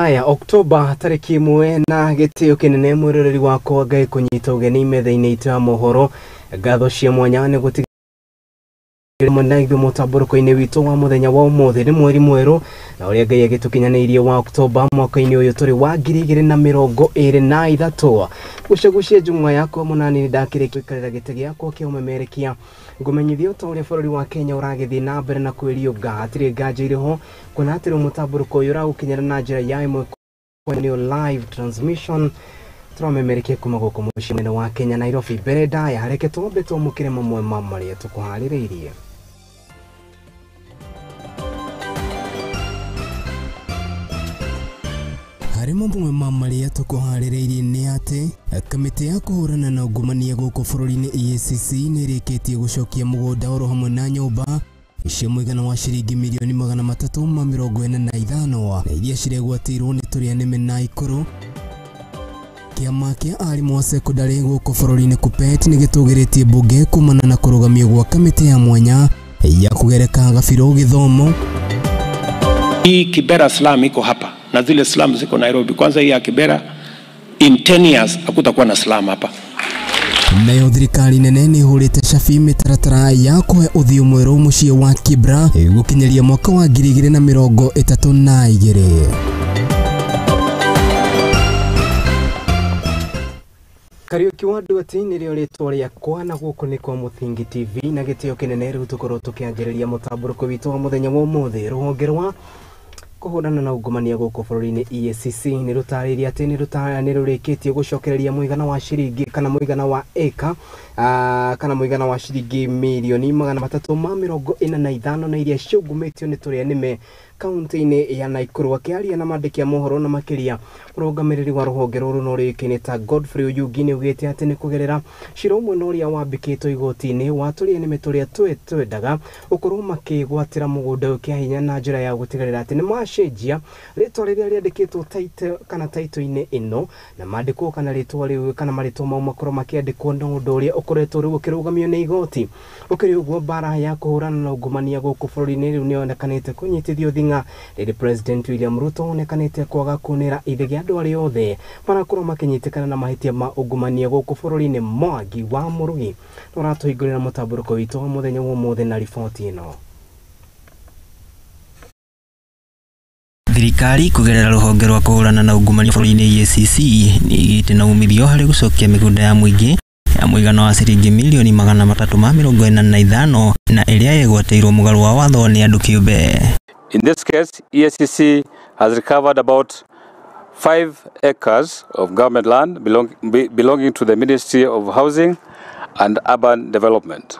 Haya, Oktoba tarĩki 1 na gĩtĩo kĩnene mwĩroreri wakwa Ngai kũnyita ũgeni metha-inĩ itũ ya mohoro. Ngatho cia mwanya nĩ gũtigĩrĩra na ithuĩ mũtambũrũko-inĩ witũ wa mũthenya wa ũmũthĩ. Nĩ mweri mwerũ na ũrĩa Ngai agĩtũkinyanĩirie wa Oktoba mwaka-inĩ ũyũ tũrĩ wa 2023. Gũcagucia njung'wa yakwa mũnani nĩ ndakĩrĩkia gũikarĩra gĩtĩ gĩakwa kĩa ũmemerekia. Ngũmenyithia o ta ũrĩa bũrũri wa Kenya ũragĩthiĩ na mbere na kwĩriũnga, hatirĩ nganja irĩ ho kuona atĩ rĩu mũtambũrũko ũyũ ũragũkinyĩra na njĩra ya ĩmwe kwa nĩyo live transmission tũramemerekia kuma gũkũ mũciĩ mũnene wa Kenya Nairobi. Mbere ndaya reke twambe twamũkĩre mamwe ma marĩa tũkũharĩrĩirie. Harĩ mamwe ma marĩa tũkũharĩrĩirie nĩ atĩ kamĩtĩ ya kũhũrana na ungumania gũkũ bũrũri-inĩ EACC nĩ ĩrĩkĩtie gũcokia mũgũnda oro hamwe na nyũmba cia mũigana wa ciringi mirioni 345 na iria ciregwatĩirwo nĩ tũrĩa nĩme na Ikũrũ. Kĩama kĩa arimũ a sekondari gũkũ bũrũri-inĩ KUPPET nĩ gĩtũgĩrĩtie mbunge kumana na kũrũgamio gwa kamĩtĩ ya mwanya ya kũgereka gabirũ gĩthomo. Hii Kibera slum iko hapa na zile slum ziko Nairobi. Kwanza hii ya Kibera in 10 years hakutakuwa na slum hapa. Nayo thirikari nene nĩ ĩhũrĩte cabi mĩtaratara ya kũhe ũthiũ mwerũ mũciĩ wa Kibra gũkinyĩria mwaka wa 2032. Kariuki wa Nduati nĩrĩo rĩtwa rĩakwa na gũkũ nĩ kwa Mũthingi TV na gĩtĩo kĩnene rĩu tũkorwo tũkĩanjĩrĩria mũtambũrũko witũ wa mũthenya wa ũmũthĩ. Rũhonge rwa kũhũrana na ungumania gũkũ bũrũri-inĩ EACC nĩ rũtarĩirie atĩ nĩ rũrĩkĩtie gũcokereria mũigana wa ciringi kana mũigana wa eka kana mũigana wa ciringi mirioni 345 na iria ciungumĩtio nĩ tũrĩa nĩme kaunti-inĩ ya Nakuru. Akĩaria na mandĩki a mohoro na makĩria mũrũgamĩrĩri wa rũhonge rũrũ na ũrĩũĩkaine ta Godfrey Oyugi nĩ augĩte atĩ nĩ kũgerera cira ũmwe na ũrĩa wambĩkĩtwo igoti-inĩ wa tũrĩa nĩme tũrĩa twendaga gũkorwo makĩgwatĩra mũgũnda ũyũ kĩa hinya na njĩra ya gũtigĩrĩra atĩ nĩ macenjia rĩtwa rĩrĩa rĩandĩkĩtwo title kana title-inĩ ĩno na mandĩkwo kana rĩtwa rĩu kana marĩtwa mau makorwo makĩandĩkwo na ũndũ ũrĩa ũkoretwo rĩu ũkĩrũgamio nĩ igoti. Ũkĩrĩ ũguo mbara ya kũhũrana na ungumania gũkũ bũrũri-inĩ rĩu nĩyonekanĩte kũnyitithio thing'a rĩrĩ President William Ruto onekanĩte kwaga kunĩra ithege andũ arĩa othe marakorwo makĩnyitĩkana na mahĩtia ma ungumania gũkũ bũrũri-inĩ. Mwangi wa Mũrugi ũratũhingũrĩra mũtambũrũko witũ wa mũthenya wa ũmũthĩ na riboti ĩno. Thirikari kũgerera rũhonge rwa kũhũrana na ungumania bũrũri-inĩ EACC nĩ ĩgĩte na umithio harĩ gũcokia mĩgũnda ya mũingĩ ya mũigana wa ciringi mirioni 345 na ĩrĩa ĩgwatĩirwo mũgarũ wa watho nĩ andũ kĩũmbe. In this case, EACC has recovered about 5 acres of government land belonging to the Ministry of Housing and Urban Development.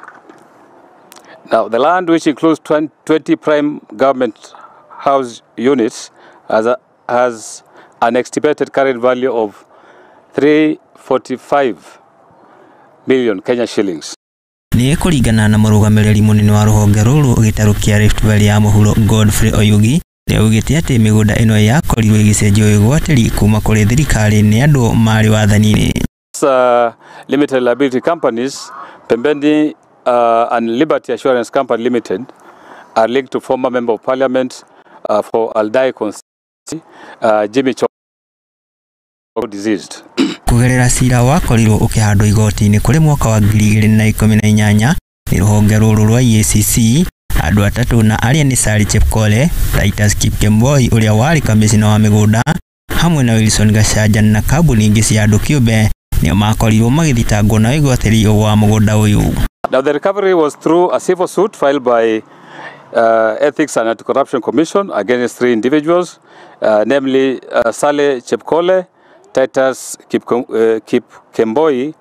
Now, the land, which includes 20 prime government house units, has an estimated current value of 345 million Kenya shillings. Nĩ kũringana na mũrũgamĩrĩri mũnene wa rũhonge rũrũ gĩtarũ kĩa Rift Valley ya mũhuro Godfrey Oyugi nĩaugĩte atĩ mĩgũnda ĩno yakorirwo ĩgĩcenjio wĩgwatĩri kuma kũrĩ thirikari nĩ andũ marĩ wathani-inĩ. Limited liability companies Pembeni and Liberty Assurance Company Limited are linked to former member of parliament for Aldai constituency Jimmy Cho deceased. Kũgerera cira wakorirwo ũkĩhandwo igoti-inĩ kũrĩ mwaka wa 2018 nĩ rũhonge rũrũ rwa EACC andũ atatũ na arĩa nĩ Sally Chepkole, Titus Kipkemboi ũrĩa warĩ kamĩcina wa mĩgũnda hamwe na Wilson Gachanja na kambuni ingĩ cia andũ kĩũmbe nĩo makorirwo magĩthitangwo na wĩgwatĩri wa mũgũnda ũyũ. Now the recovery was through a civil suit filed by Ethics and Anti-Corruption Commission against 3 individuals, namely Sally Chepkole, Titus Kipkemboi,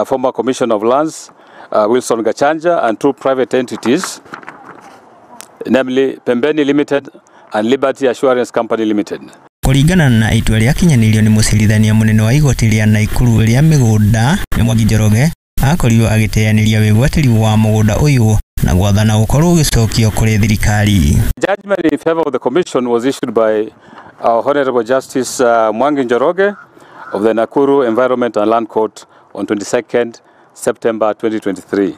former Commissioner of Lands, Wilson Gachanja, and 2 private entities, namely Pembeni Limited and Liberty Assurance Company Limited. Kũringana na itua rĩa kinyanĩirio nĩ mũcirithania mũnene wa igoti rĩa Nakuru rĩa mĩgũnda nĩ Mwangi Njoroge akorirwo agĩteanĩria wĩgwatĩri wa mũgũnda ũyũ na gwathana gũkorwo ũgĩcokio kũrĩ thirikari. Judgment in favor of the commission was issued by our Honorable Justice Mwangi Njoroge of the Nakuru Environment and Land Court on 22nd September 2023,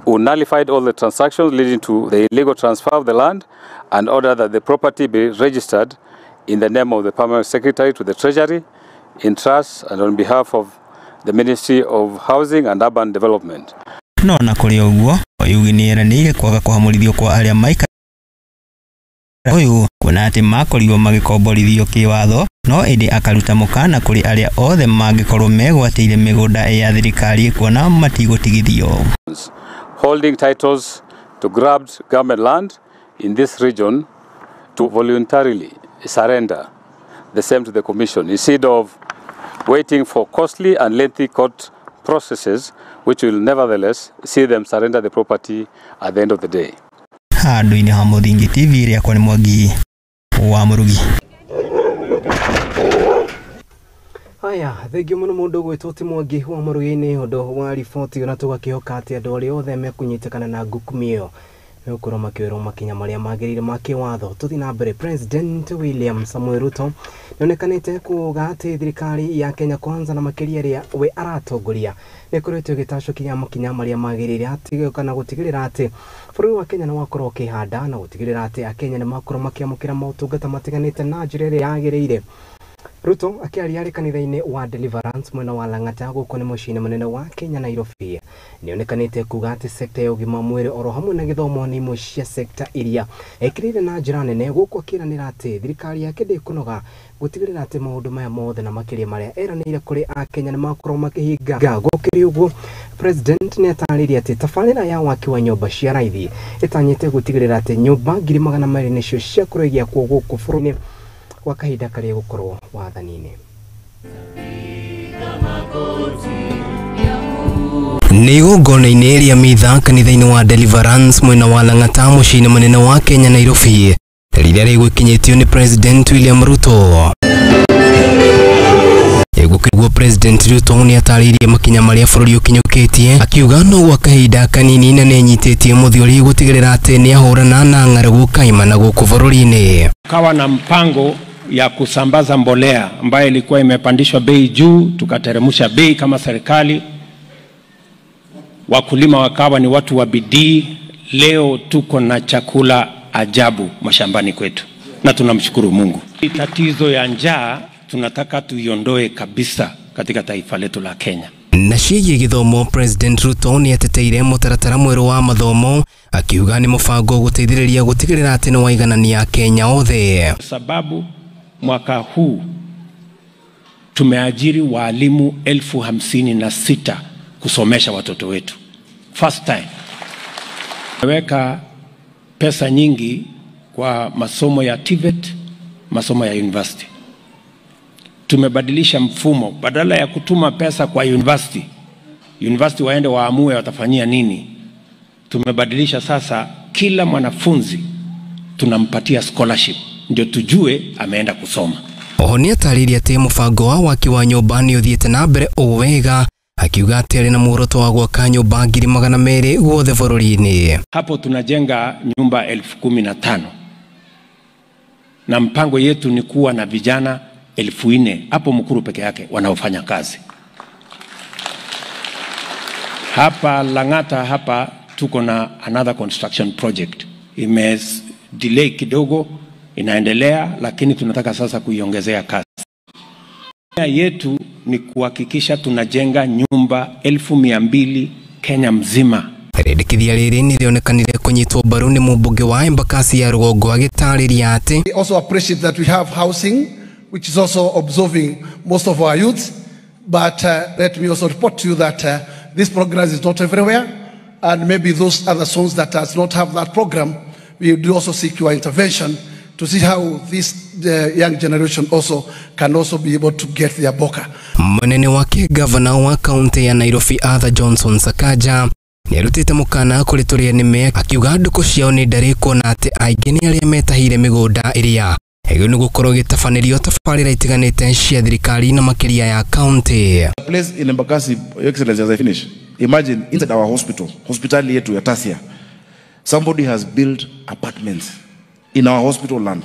who nullified all the transactions leading to the illegal transfer of the land and ordered that the property be registered in the name of the Permanent Secretary to the Treasury, in trust and on behalf of the Ministry of Housing and Urban Development. No na kũrĩ ũguo, Oyugi nĩ eranĩire kwaga kũhamũrithio kwa arĩa maikaraga ũyũ kuona atĩ makorirwo magĩkomborithio kĩwatho, no ĩndĩ akaruta mũkana kũrĩ arĩa othe mangĩkorwo megwatĩire mĩgũnda ya thirikari kuona matigũtigithio. Holding titles to grabbed government land in this region to voluntarily surrender the same to the Commission instead of waiting for costly and lengthy court processes which will nevertheless see them surrender the property at the end of the day. Handũ-inĩ ha Mũthingi TV rĩakwa nĩ Mwangi wa Mũrugi. Haya, thengiũ mũno mũndũ ũgwĩtwo ti Mwangi wa Mũrugi nĩ ũndũ wa riboti na tũgakĩhoka atĩ andũ arĩa othe mekũnyitĩkana na ngukumi ĩyo megũkorwo makĩoerwo makinya marĩa magĩrĩire ma kĩwatho. Tũthiĩ na mbere. President William Samoei Ruto nĩonekanĩte kuga atĩ thirikari ya Kenya Kwanza na makĩria ĩrĩa we aratongoria nĩĩkoretwo ĩgĩtacũkia makinya marĩa magĩrĩire atĩ kana gũtigĩrĩra atĩ bũrũri wa Kenya nĩwakorwo ũkĩhanda na gũtigĩrĩra atĩ Akenya nĩmakorwo makĩamũkĩra motungata matiganĩte na njĩra ĩrĩa yagĩrĩire. Ruto akĩaria arĩ kanitha-inĩ wa Deliverance mwena wa Lang'ata gũkũ nĩ mũciĩ-inĩ mũnene wa Kenya Nairobi nĩonekanĩte kuga atĩ sekta ya ũgima wa mwĩrĩ oro hamwe na gĩthomo nĩ imwe cia sekta iria ekĩrĩire na njĩra nene gũkũ akĩranĩra atĩ thirikari yake ndĩkũnoga gũtigĩrĩra atĩ maũndũ maya mothe na makĩria marĩa eranĩire kũrĩ Akenya nĩmakorwo makĩhinga. Gũkĩrĩ ũguo, President nĩatarĩirie atĩ tabarĩra ya waki wa nyũmba cia raithi ĩtanyĩte gũtigĩrĩra atĩ nyũmba 200,000 nĩcio ciakorwo igĩakwo gũkũ bũrũri-inĩ kwa kahinda karĩa gũkorwo wathani-inĩ. Nĩ igongona-inĩ rĩa mitha kanitha-inĩ wa Deliverance mwena wa Lang'ata mũciĩ-inĩ mũnene wa Kenya Nairobi rĩrĩa rĩgũkinyĩtio nĩ President William Ruto. Gũkĩguo President Ruto nĩatarĩirie makinya marĩa bũrũri ũkinyũkĩtie akiuga no gwa kahinda kanini na nĩenyitĩtie mũthiori gũtigĩrĩra atĩ nĩahũrana na ng'aragu kaimana gũkũ bũrũri-inĩ. Kawa na mpango ya kusambaza mbolea ambayo ilikuwa imepandishwa bei juu, tukateremsha bei kama serikali. Wakulima wakawa ni watu wa bidii. Leo tuko na chakula ajabu mashambani kwetu na tunamshukuru Mungu. Tatizo ya njaa tunataka tuiondoe kabisa katika taifa letu la Kenya. Na ciĩgiĩ gĩthomo, President Ruto nĩateteire mũtaratara mwerũ wa mathomo akiuga nĩ mũbango gũteithĩrĩria gũtigĩrĩra atĩ nĩwaiganania Kenya othe. Sababu mwaka huu tumeajiri walimu 56,000 kusomesha watoto wetu. First time. Tumeweka pesa nyingi kwa masomo ya TVET, masomo ya university. Tumebadilisha mfumo, badala ya kutuma pesa kwa university, university waende waamue watafanyia nini. Tumebadilisha sasa, kila mwanafunzi tunampatia scholarship ndio tujue ameenda kusoma. Oho nĩatarĩirie atĩ mũbango wa waki wa nyũmba nĩũthiĩte na mbere o wega akiuga atĩ arĩ na muoroto wa gwaka nyũmba 200,000 guothe bũrũri-inĩ. Hapo tunajenga nyumba 15,000 na mpango yetu ni kuwa na vijana 4,000 hapo Mukuru peke yake wanaofanya kazi. Hapa Lang'ata hapa tuko na another construction project. Ime delay kidogo, inaendelea, lakini tunataka sasa kuiongezea kasi. Nia yetu ni kuhakikisha tunajenga nyumba 200,000 Kenya mzima. Rĩndĩkithia rĩrĩ nĩrĩonekanire kũnyitwo mbaru nĩ mũmbunge wa Embakasi ya Rũgongo agĩtarĩria atĩ We also appreciate that we have housing which is also absorbing most of our youth, but let me also report to you that this program is not everywhere, and maybe those other zones that does not have that program, we do also seek your intervention to see how this young generation also can also be able to get their boka. Munene wake gavana wa kaunti ya Nairobi Arthur Johnson Sakaja nĩarutĩte mũkana kũrĩ tũrĩa nĩme akiuga ndũkũ ciao nĩ ndarĩ kuona atĩ aingĩ nĩ arĩa metahire mĩgũnda ĩrĩa ĩgĩrĩirwo nĩ gũkorwo ĩgĩtabanĩrio tabarĩra itiganĩte cia thirikari na makĩria ya kaunti. Place in Embakasi, Your Excellency, as I finish, imagine inside our hospital, hospitali yetu ya Tasia, somebody has built apartments in our hospital land.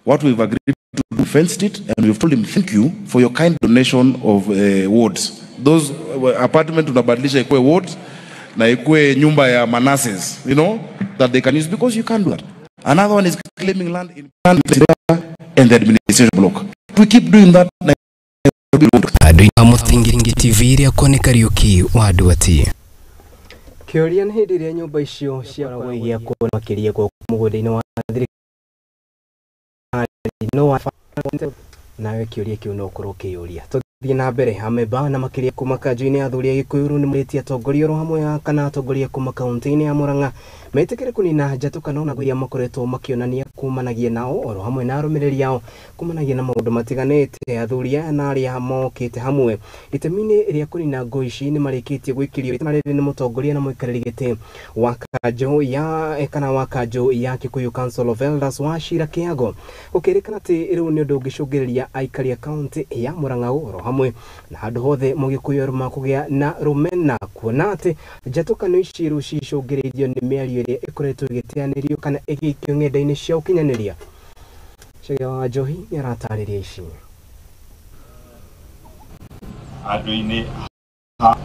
What we've agreed to do, fenced it, and we've told him thank you for your kind donation of wards. Those apartment tunabadilisha ikuwe wards na ikuwe nyumba ya manases, you know, that they can use, because you can't do that. Another one is claiming land in and the administration block. We keep doing that. Andũ a Mũthingi TV rĩakwa nĩ Kariũki wa Nduati. Kĩũria nĩ hĩndĩ ĩrĩa nyũmba icio ciakoragwo igĩakwo makĩria gũkũ mũgũnda-inĩ wa thirikari no nawe kĩũria kĩu no ũkorwo ũkĩyũria. Tũthiĩ na mbere amemba na makĩria kuma kanjũ-inĩ ya athuri a Gĩkũyũ nĩ marĩtie atongoria oro hamwe kana atongoria kuma kaunti-inĩ ya Murang'a metĩkĩre kũnina njatũkano na iria makoretwo makĩonania kumanagia nao oro hamwe na arũmĩrĩri ao kumanagia na maũndũ matiganĩte. Athuri aya na arĩa mokĩte hamwe itemi-inĩ rĩa kũnina ngũĩ ici nĩ marĩkĩtie gwĩkĩrio itana rĩrĩ nĩ mũtongoria na mũikarĩri gĩtĩ wa kanjũ ya kana wa kanjũ ya Kikuyu Council of Elders wa Wachira Kĩago, gũkĩrĩkana atĩ rĩu nĩ ũndũ ũngĩcũngĩrĩria aikari a kaunti ya Murang'a oro hamwe na handũ hothe mũgĩkũyũ arũma kũgĩa na rũmena, kuona atĩ njatũkano ici rĩu cicũngĩrĩirio nĩ mĩario ĩrĩa ĩkoretwo ĩgĩteanĩrio kana ĩgĩikio ng'enda-inĩ cia ũkinyanĩria. Chege wa Njohi nĩ aratarĩria ici. Andũ-inĩ ha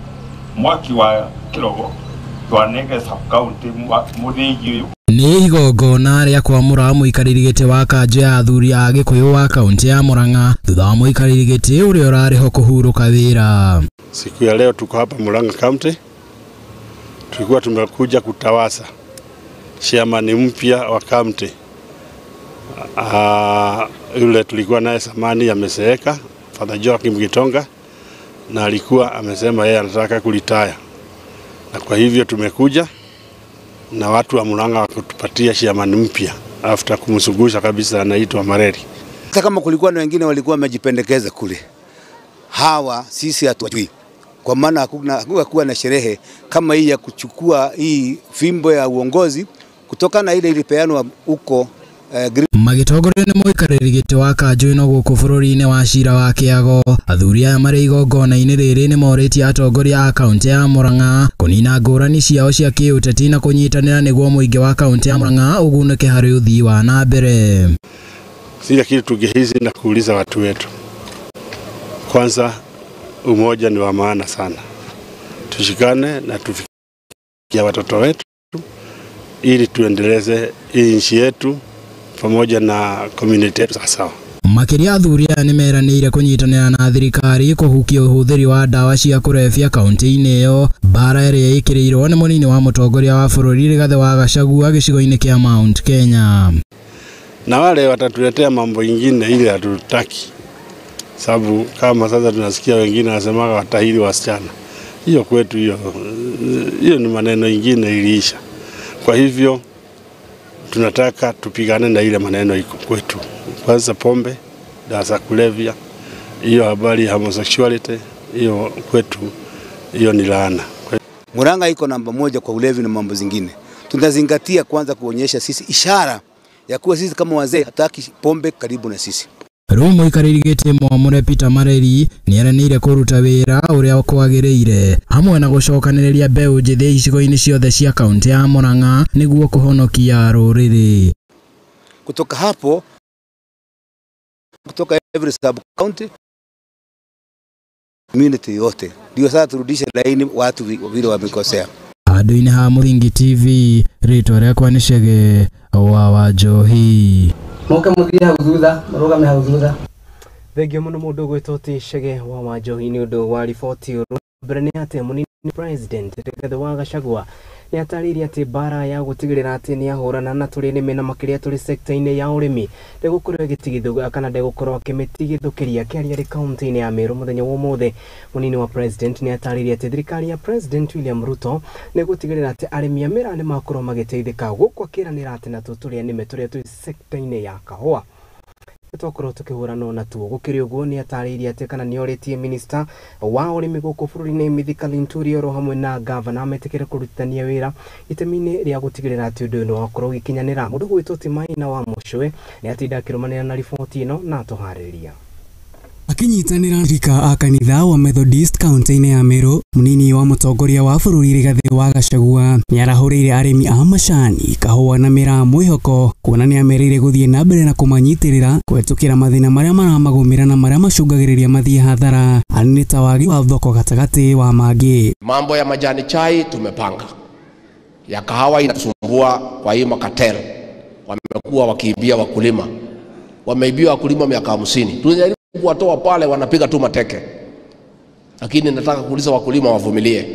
mwaki wa kĩrogo twanenge sub county mũthĩgi ũyũ. Nĩ igongona rĩa kwamũra mũikarĩri gĩtĩ wa kanjũ ya athuri a Gĩkũyũ wa kaunti ya Murang'a thutha wa mũikarĩri gĩtĩ ũrĩa ũrarĩho kũhurũka wĩra. Siku ya leo tuko hapa Murang'a County, tulikuwa tumekuja kutawasa chairman mpya wa county. Yule tulikuwa naye zamani amezeeka, Father Joachim Gitonga, na alikuwa amesema yeye anataka kulitaya, na kwa hivyo tumekuja na watu wa Murang'a wakutupatia chairman mpya after kumsugusha kabisa, anaitwa Mareri. Hata kama kulikuwa na wengine walikuwa wamejipendekeza kule, hawa sisi hatuwajui, kwa maana hakuwa na sherehe kama hii ya kuchukua hii fimbo ya uongozi kutoka na ile ilipeanwa huko. Magĩtongorio nĩ mũikarĩri gĩtĩ wa kanjũ ĩno gũkũ bũrũri-inĩ wa Wachira wa Kĩago, athuri aya marĩ igongona-inĩ rĩrĩ nĩ morĩtie atongoria a kaunti ya Murang'a kũnina ngũrani ciao cia kĩũteti na kũnyitanĩra nĩguo mũingĩ wa kaunti ya Murang'a ũgunĩke harĩ ũthii wa na mbere. Sisi kitu tungehisi na kuuliza watu wetu, kwanza umoja ni wa maana sana, tushikane na tufikie watoto wetu ili tuendeleze hii nchi yetu pamoja na community yetu sawa. Makĩria athuri aya nĩmeranĩire kũnyitanĩra na thirikari kũhukia ũhũthĩri wa ndawa cia kũrebia kaunti-inĩ ĩyo, mbara ĩrĩa ĩkĩrĩirwo nĩ mũnini wa mũtongoria wa bũrũri Rigathĩ wa Gachagua gĩcigo-inĩ kĩa Mount Kenya. Na wale watatuletea mambo ingine ile hatutaki, sababu kama sasa tunasikia wengine wanasemaga watahiri wasichana, hiyo kwetu hiyo ni maneno ingine iliisha. Kwa hivyo tunataka tupigane na ile maneno iko kwetu. Kwanza pombe, dawa za kulevya, hiyo habari ya homosexuality, hiyo kwetu hiyo ni laana. Murang'a iko namba moja kwa ulevi na mambo zingine. Tunazingatia kwanza kuonyesha sisi ishara ya kuwa sisi kama wazee hataki pombe karibu na sisi. Rĩu mũikarĩri gĩtĩ mwamũre Peter Mareri nĩeranĩire kũruta wĩra ũrĩa kwagĩrĩire hamwe na gũcokanĩrĩria mbeũ njĩthĩ icigo-inĩ ciothe cia kaunti ya Murang'a nĩguo kũhonokia rũrĩrĩ. Kutoka hapo, kutoka every sub county community yote, ndio sasa turudishe laini watu vile wamekosea. Handũ-inĩ ha Mũthingi TV, rĩtwa rĩakwa nĩ Chege wa Wanjohi. Moke muthie hau thutha, mũrũgame hau thutha. Thengio mũno mũndũ ũgwĩtwo ti Chege wa Wanjohi nĩ ũndũ wa riboti. Mbere nĩ atĩ mũnini president Rigathĩ wa Gachagua nĩ atarĩirie atĩ mbara ya gũtigĩrĩra atĩ nĩ ahũrana na tũrĩ nĩme na makĩria tũrĩ sekta-inĩ ya ũrĩmi ndĩgũkorwo ĩgĩtigithũka kana ndĩgũkorwo akĩmĩtigithũkĩria. Akĩaria arĩ kaunti-inĩ ya Meru mũthenya wa ũmũthĩ, mũnini wa president nĩ atarĩirie atĩ thirikari ya President William Ruto nĩ gũtigĩrĩra atĩ arĩmi a mĩraa nĩ makorwo magĩteithĩka, gũkũ akĩranĩra atĩ natuo tũrĩa nĩme tũrĩa twĩ sekta-inĩ ya kahũa twakorwo tukĩhũrana natuo. Gũkĩrĩ ũguo nĩ atarĩirie atĩ kana nĩ orĩtie minista wa ũrĩmi gũkũ bũrũri-inĩ Mithika Linturi oro hamwe na gavana metĩkĩre kũrutithania wĩra itemi-inĩ rĩa gũtigĩrĩra atĩ ũndũ ũyũ nĩ wakorwo ũgĩkinyanĩra. Mũndũ ũgwĩtwo ti Maina wa Mũcwe nĩ atinda akĩrũmanĩra na riboti ĩno na atũharĩria. Akinyitanĩra rika a kanitha wa Methodist kaunti-inĩ ya Meru, mũnini wa mũtongoria wa bũrũri Rigathĩ wa Gachagua nĩarahũrĩire arĩmi a macani, kahũa na mĩraa mwĩhoko, kuona nĩamerĩire gũthiĩ na mbere na kũmanyitĩrĩra kũhetũkĩra mathĩna marĩa maramagũmĩra na marĩa macũngagĩrĩria mathiĩ hathara nĩ ta wagi wa thoko gatagatĩ wa mangĩ. Mambo ya majani chai tumepanga, ya kahawa inatusumbua kwa hii makatel. Wamekuwa wakiibia wakulima, wameibia wakulima miaka 50. Tunajaribu kuwatoa pale, wanapiga tu mateke, lakini nataka kuuliza wakulima wavumilie.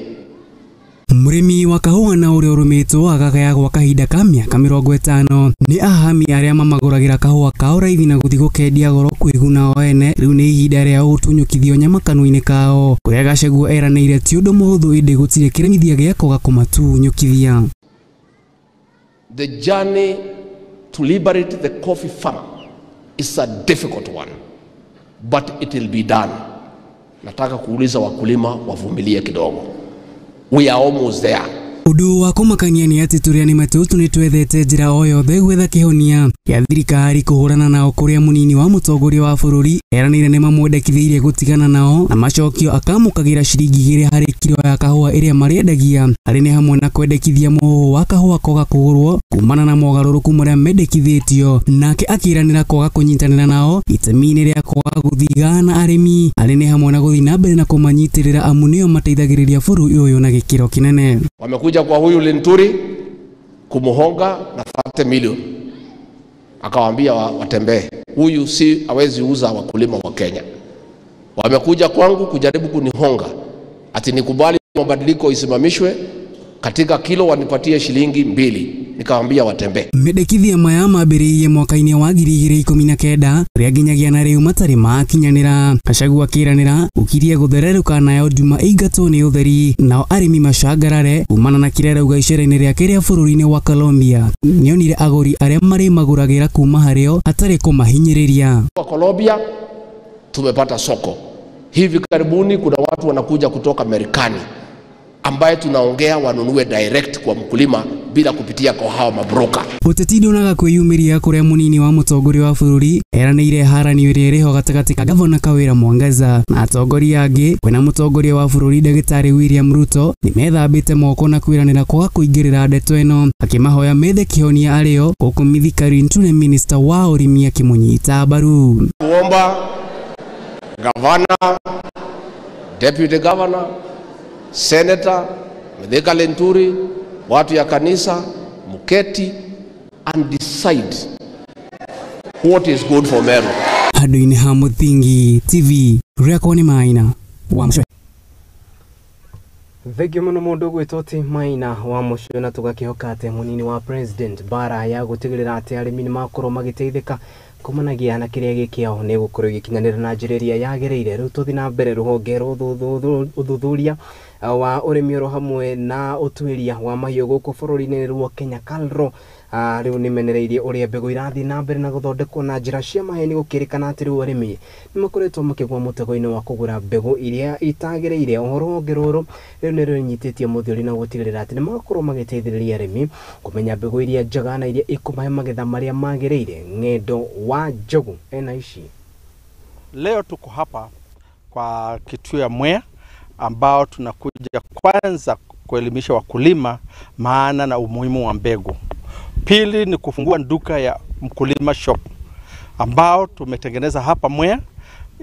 Mũrĩmi wa kahũa na ũrĩa ũrũmĩtwo agagaya gwa kahinda ka mĩaka 50 nĩ ahami arĩa mamagũragĩra kahũa kao raithi na gũthiĩ gũkendia goro kwĩguna o ene. Rĩu nĩ ihinda rĩa gũtunyũkithio nyama kanua-inĩ kao, kũrĩa Gachagua eranĩire ti ũndũ mũhũthũ ĩndĩ gũtirĩ kĩremithia gĩa kwaga kũmatunyũkithia. The journey to liberate the coffee farmer is a difficult one, but it will be done. Nataka kuuliza wakulima wavumilie kidogo. We are almost there. Ũndũ wa kũmakania nĩ atĩ tũrĩa nĩ matũ nĩ twethete njĩra o yothe gwetha kĩhonia kĩa thirikari kũhũrana nao, kũrĩa mũnini wa mũtongoria wa bũrũri eranĩire nĩ mamwendekithĩirie gũtigana nao na macokio akamũkagĩra ciringi 2 harĩ kiro ya kahũa ĩrĩa marĩendagia, harĩ nĩ hamwe na kwendekithia mũhũhũ wa kahũa koga kũgũrwo kumana na mogarũrũku marĩa mendekithĩtio, nake akĩranĩra kwaga kũnyitanĩra nao itemi-inĩ rĩa kwaga gũthiga na arĩmi, harĩ nĩ hamwe na gũthiĩ na mbere na kũmanyitĩrĩra amu nĩo mateithagĩrĩria bũrũri ũyũ na gĩkĩro kĩnene. Wamekuja kwa huyu Linturi kumuhonga na 30 million, akawaambia watembee, huyu si hawezi uza wakulima wa Kenya. Wamekuja kwangu kujaribu kunihonga ati nikubali mabadiliko isimamishwe katika kilo wanipatie shilingi 2, nikawaambia watembee. Mendekithia maya mambĩrĩirie mwaka-inĩ wa 2019 ũrĩa nginyagia na rĩu matarĩ makinyanĩra. Gachagua akĩranĩra ũkirie gũthererũka nayo nduma ĩingatwo nĩ ũtheri, nao arĩmi macangarare kumana na kĩrĩa arauga icera-inĩ rĩake rĩa bũrũri-inĩ wa Colombia. Nĩonire agũri arĩa marĩmagũragĩra kuma harĩo hatarĩ kũmahinyĩrĩria. Kwa Colombia tumepata soko. Hivi karibuni kuna watu wanakuja kutoka Marekani ambaye tunaongea wanunue direct kwa mkulima bila kupitia kwa hawa mabroka. Ũteti ndonaga kwĩyumĩria kũrĩa mũnini wa mũtongoria wa bũrũri eranĩire haranio ĩrĩa ĩrĩho gatagatĩ ka Gavana Kawĩra Mwangaza na atongoria angĩ, kwĩna mũtongoria wa bũrũri Ndagĩtarĩ William Ruto nĩmethambĩte moko na kwĩranĩra kwaga kũingĩrĩra ndeto ĩno, akĩmahoya methe kĩhonia arĩo, gũkũ Mithika Linturi minista wa ũrĩmi akĩmũnyita mbaru. Kuomba gavana, deputy governor, senator Mithika Linturi, watu ya kanisa, muketi and decide what is good for Meru. Handũ-inĩ ha Mũthingi TV, rĩakwa nĩ Maina wa Mũcwe. Thengio mũno mũndũ ũgwĩtwo ti Maina wa Mũcwe, na tũgakĩhoka atĩ mũnini wa president bara ya gũtigĩrĩra atĩ arĩmi nĩmakorwo magĩteithĩka kumanagia na kĩrĩa gĩkĩao nĩ gũkorwo gĩkinyanĩra na njĩra ĩrĩa yagĩrĩire. Rĩu tũthiĩ na mbere rũhonge rwa ũthuthuria wa ũrĩmi oro hamwe na ũtuĩria wa mahiũ gũkũ bũrũri-inĩ rwa Kenya KALRO rĩu nĩmenereirie ũrĩa mbegũ irathiĩ na mbere na gũthondekwo na njĩra cia maheni, gũkĩrĩkana atĩ rĩu arĩmi nĩmakoretwo makĩgwa mũtego-inĩ wa kũgũra mbegũ iria itagĩrĩire. Oho rũhonge rũrũ rĩu nĩ rũnyitĩtie mũthuri na gũtigĩrĩra atĩ nĩmakorwo magĩteithĩrĩria arĩmi kũmenya mbegũ iria njega na iria ikũmahe magetha marĩa magĩrĩire. Ng'endo wa Njogu ena ici. Leo tuko hapa kwa kituo ya Mwea ambao tunakuja kwanza kuelimisha wakulima maana na umuhimu wa mbegu. Pili ni kufungua duka ya Mkulima Shop ambao tumetengeneza hapa Mwea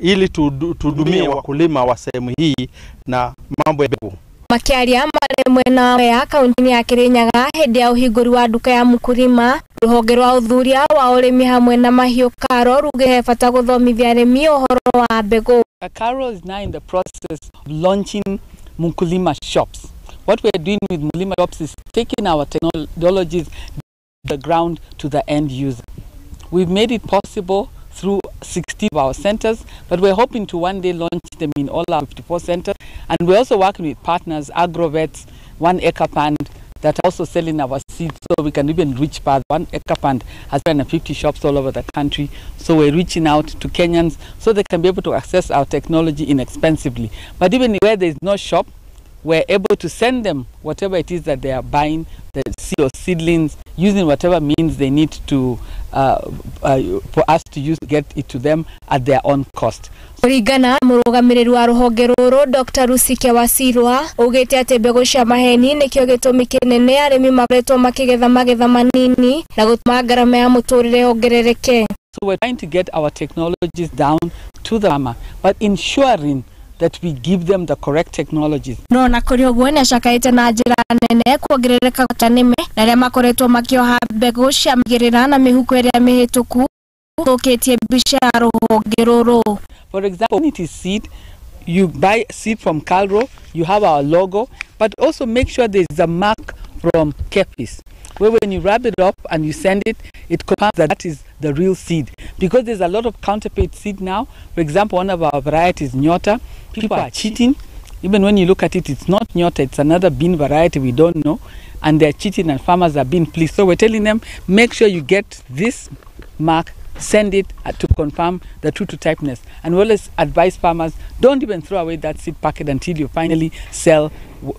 ili tuhudumie wakulima wa sehemu hii na mambo ya mbegu. Makiaria marĩ mwena wa kaunti ya Kirinyaga hĩndĩ ya ũhingũri wa nduka ya Mkulima, rũhonge rwa ũthuthuria wa ũrĩmi hamwe na mahiũ KALRO ruge bata gũthomithia arĩmi ũhoro wa mbegũ. KALRO is now in the process of launching Mkulima shops. What we are doing with Mkulima shops is taking our technologies the ground to the end user. We've made it possible through 60 of our centers, but we're hoping to one day launch them in all our 54 centers. And we're also working with partners, agrovets, 1 Acre Fund, that are also selling our seeds so we can even reach further. 1 Acre Fund has 50 shops all over the country. So we're reaching out to Kenyans so they can be able to access our technology inexpensively. But even where there is no shop, we're able to send them whatever it is that they are buying, the seed or seedlings, using whatever means they need to for us to use to get it to them at their own cost. Kũringana mũrũgamĩrĩri wa rũhonge rũrũ Dr. Rusike Wasirwa augĩte atĩ mbegũ cia maheni nĩkĩo gĩtũmi kĩnene arĩmi makoretwo makĩgetha magetha manini na gũtũma ngarama ya mũtũrĩre yongerereke. So we're trying to get our technologies down to the farmer, but ensuring that we give them the correct technologies. No na kũrĩ ũguo nĩacakaĩte na njĩra nene kuongerereka kwa nĩme na arĩa makoretwo makĩoha mbegũ cia mĩgĩrĩra na mĩhuko ĩrĩa mĩhĩtũku thũkĩtie mbica ya rũhonge rũrũ. For example, it is seed. You buy seed from Calro, you have our logo, but also make sure there is a mark from KEPHIS, where when you wrap it up and you send it, it confirms that that is the real seed. Because there's a lot of counterfeit seed now. For example, one of our varieties, Nyota, people are cheating. Even when you look at it, it's not Nyota, it's another bean variety we don't know. And they're cheating and farmers are being pleased. So we're telling them, make sure you get this mark, send it to confirm the true to typeness. And we always advise farmers, don't even throw away that seed packet until you finally sell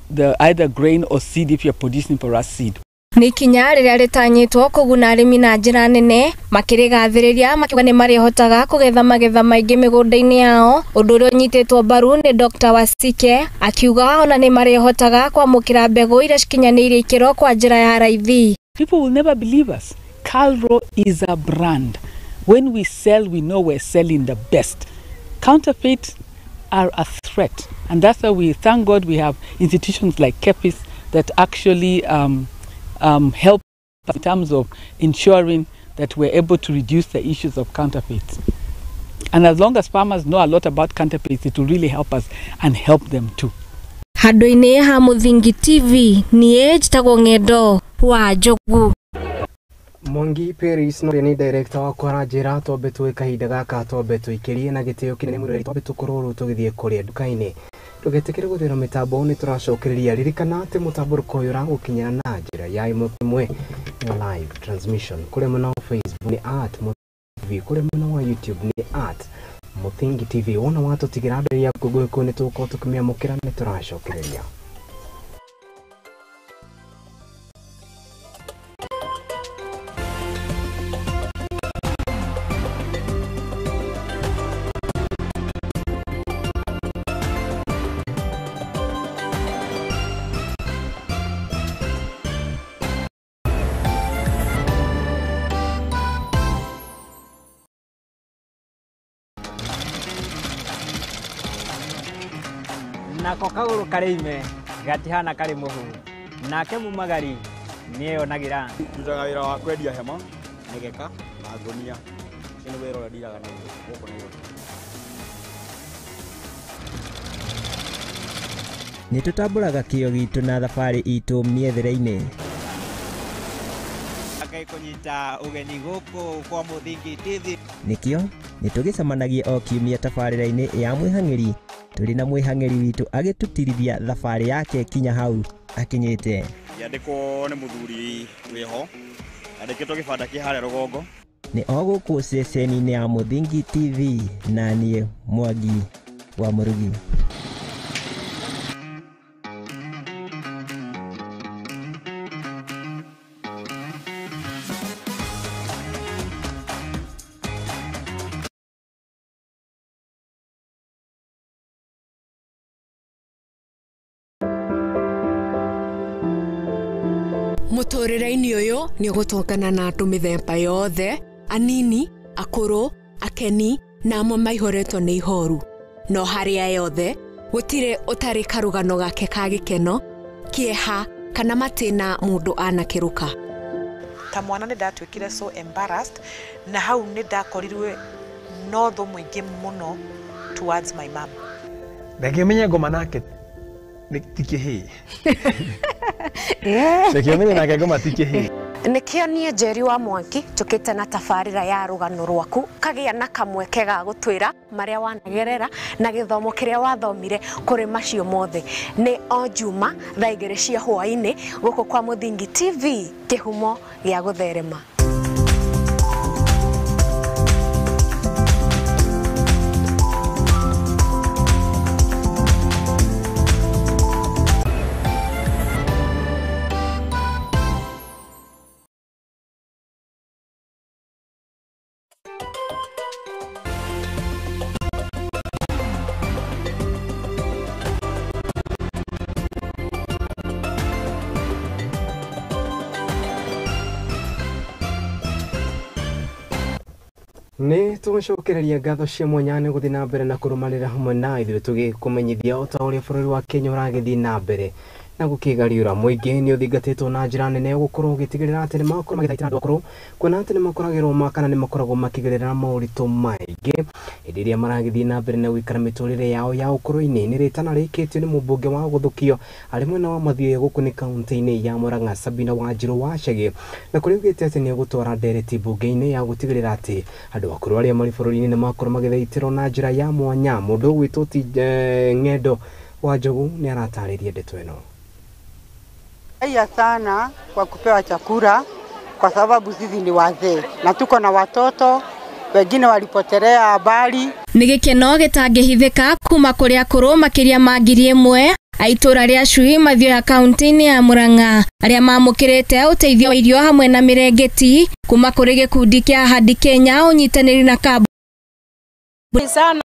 the either grain or seed if you're producing for us seed. Nĩ ikinya rĩrĩa rĩtanyĩtwo kũguna arĩmi na njĩra nene makĩrĩgathĩrĩria makiuga nĩ marĩhotaga kũgetha magetha maingĩ mĩgũnda-inĩ yao, ũndũ ũrĩa ũnyitĩtwo mbaru nĩ Dr. Wasike akiuga ona nĩ marĩhotaga kwamũkĩra mbegũ iria cikinyanĩirie ikĩro kwa njĩra ya raithi. People will never believe us. Calro is a brand. When we sell, we know we're selling the best. Counterfeit are a threat, and that's why we thank God we have institutions like KEPHIS that actually help in terms of ensuring that we're able to reduce the issues of counterfeits. And as long as farmers know a lot about counterfeits, it will really help us and help them too. Handũ-inĩ ha Mũthingi TV, niĩ njĩtagwo Ng'endo wa Njogu. Mwangi Paris no ni director wakwa aranjĩra twambe tuoe kahinda gaka twambe tũikĩrie na gĩtĩo kĩnene mũno twambe tũkorwo tũgĩthiĩ kũrĩa nduka-inĩ. Ndũgetĩkĩre gũthĩra mĩtambo nĩ tũracokereria. Ririkana atĩ mũtambũrũko ũyũ ũragũkinyĩra na njĩra ya ĩmwe kwa ĩmwe live transmission kũrĩa mwena wa Facebook nĩ @Mũthingi TV, kũrĩa mwena wa YouTube nĩ @Mũthingi TV. Wona watũtigĩra ndũmĩrĩri yaku gũkũ nĩ tũgũkorwo tũkĩmĩamũkĩra, nĩ tũracokereria. Nako kagũrũ karĩ ime gatihana karĩ mũhu nake mumagari nĩeyonagĩra. Ndutaga wĩra wa kwendia hema, mĩgeka na ngũnia. Ũcio nĩ wĩra ũrĩa ndiraga naguo gũkũ Nairobi. Nĩ tũtambũraga kĩo gitũ na thabarĩ itũ mĩethere-inĩ. Ngai kũnyita ũgeni gũkũ kwa Mũthingi TV. Nĩkĩo nĩ tũgĩcemanagia o kiumia tabarĩra-inĩ ya mwĩhang'ĩri tũrĩ na mwĩhang'ĩri witũ agĩtũtirithia thabarĩ yake kinya hau akinyĩte. Yandĩkwo nĩ mũthuri wĩho andĩkĩtwo gĩbanda kĩ harĩa rũgongo. Nĩ o gũkũ ceceni-inĩ ya Mũthingi TV na niĩ Mwangi wa Mũrugi. Mũtũrĩre-inĩ ũyũ nĩ ũgũtũngana na andũ mĩthemba yothe, anini, akũrũ, akeni na amwe maihũrĩtwo nĩ ihoru. No harĩa yothe gũtirĩ ũtarĩ karũgano gake ka gĩkeno, kĩeha kana matĩna mũndũ anakĩrũka. Ta mwana nĩ ndatuĩkire so embarrassed na hau nĩ ndakorirwe no thũ mũingĩ mũno towards my mom. Reke menye ngoma nake ti kĩhĩĩ. Reke menye nake ngoma ti kĩhĩĩ. Nĩkĩo niĩ Njeri wa Mwangi njũkĩte na tabarĩra ya rũgano rwaku kagĩa na kamweke ga gũtwĩra marĩa wanagerera na gĩthomo kĩrĩa wathomire kũrĩ macio mothe. Nĩ o Juma thaa 2 cia hwaĩ-inĩ gũkũ kwa Mũthingi TV, kĩhumo gĩa gũtherema. Nĩ tũgũcokereria ngatho cia mwanya nĩ gũthiĩ na mbere na kũrũmanĩra hamwe na ithuĩ tũgĩkũmenyithia o ta ũrĩa bũrũri wa Kenya ũragĩthiĩ na mbere na gũkĩgariũra. Mũingĩ nĩ ũthingatĩtwo na njĩra nene gũkorwo ũgĩtigĩrĩra atĩ nĩmakorwo magĩthaitĩra andũ akũrũ, kuona atĩ nĩmakoragĩrwo ma kana nĩmakoragwo makĩgerera moritũ maingĩ hĩndĩ ĩrĩa maragĩthiĩ na mbere na gũikara mĩtũrĩre yao ya ũkũrũ-inĩ. Nĩ rĩtana rĩkĩtio nĩ mũmbunge wa gũthũkio arĩ mwena wa Mathioya gũkũ nĩ kaunti-inĩ ya Murang'a Sabina Wanjiru Wachege, na kũrĩa augĩte atĩ nĩegũtwara ndereti mbunge-inĩ ya gũtigĩrĩra atĩ andũ akũrũ arĩa marĩ bũrũri-inĩ nĩmakorwo magĩthaitĩrwo na njĩra ya mwanya. Mũndũ ũgwĩtwo ti Ng'endo wa Njogu nĩ aratarĩria ndeto ĩno. Haya sana kwa kupewa chakula, kwa sababu sisi ni wazee na tuko na watoto wengine walipotelea habari. Nĩ gĩkeno gĩtangĩhithĩka kuma kũrĩ akũrũ makĩria ma 1,000 a itũra rĩa Chui Mathioya kaunti-inĩ ya Murang'a arĩa mamũkĩrĩte ũteithio wa irio hamwe na mĩrengeti kuma kũrĩ gĩkundi kĩa Ahadi Kenya ũnyitanĩri na kambuni. Sana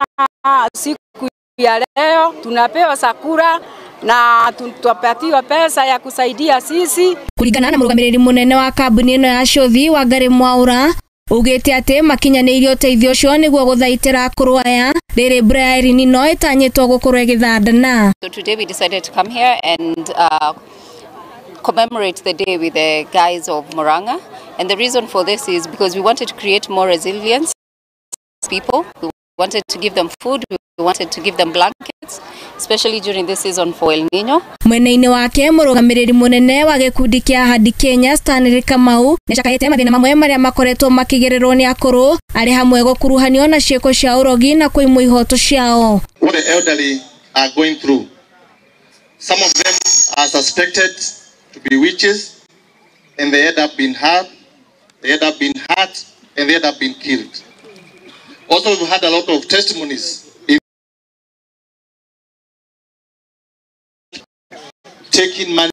siku ya leo tunapewa chakula na tupatiwa pesa ya kusaidia sisi. Kuringana na mũrũgamĩrĩri mũnene wa kambuni ĩno ya Shothi Wangari Mwaura ugĩte atĩ makinyanĩirie ũteithio ũcio nĩguo gũthaitĩra akũrũ aya rĩrĩ mbura ya El Nino ĩtanyĩtwo gũkorwo ĩgĩthandana. So today we decided to come here and commemorate the day with the guys of Murang'a, and the reason for this is because we wanted to create more resilience people. We wanted to give them food, we wanted to give them blankets, especially during this season for El Nino. Mwena-inĩ wake mũrũgamĩrĩri mũnene wa gĩkundi kĩa Ahadi Kenya Stanley Kamau nĩacakaĩte mathĩna mamwe marĩa makoretwo makĩgererwo nĩ akũrũ arĩ hamwe gũkuruhanio na ciĩko cia ũrogi na kũimwo ihoto ciao. What the elderly are going through. Some of them are suspected to be witches and they end up being hurt, they end up being hurt and they end up being killed. Also, we've had a lot of testimonies in taking money.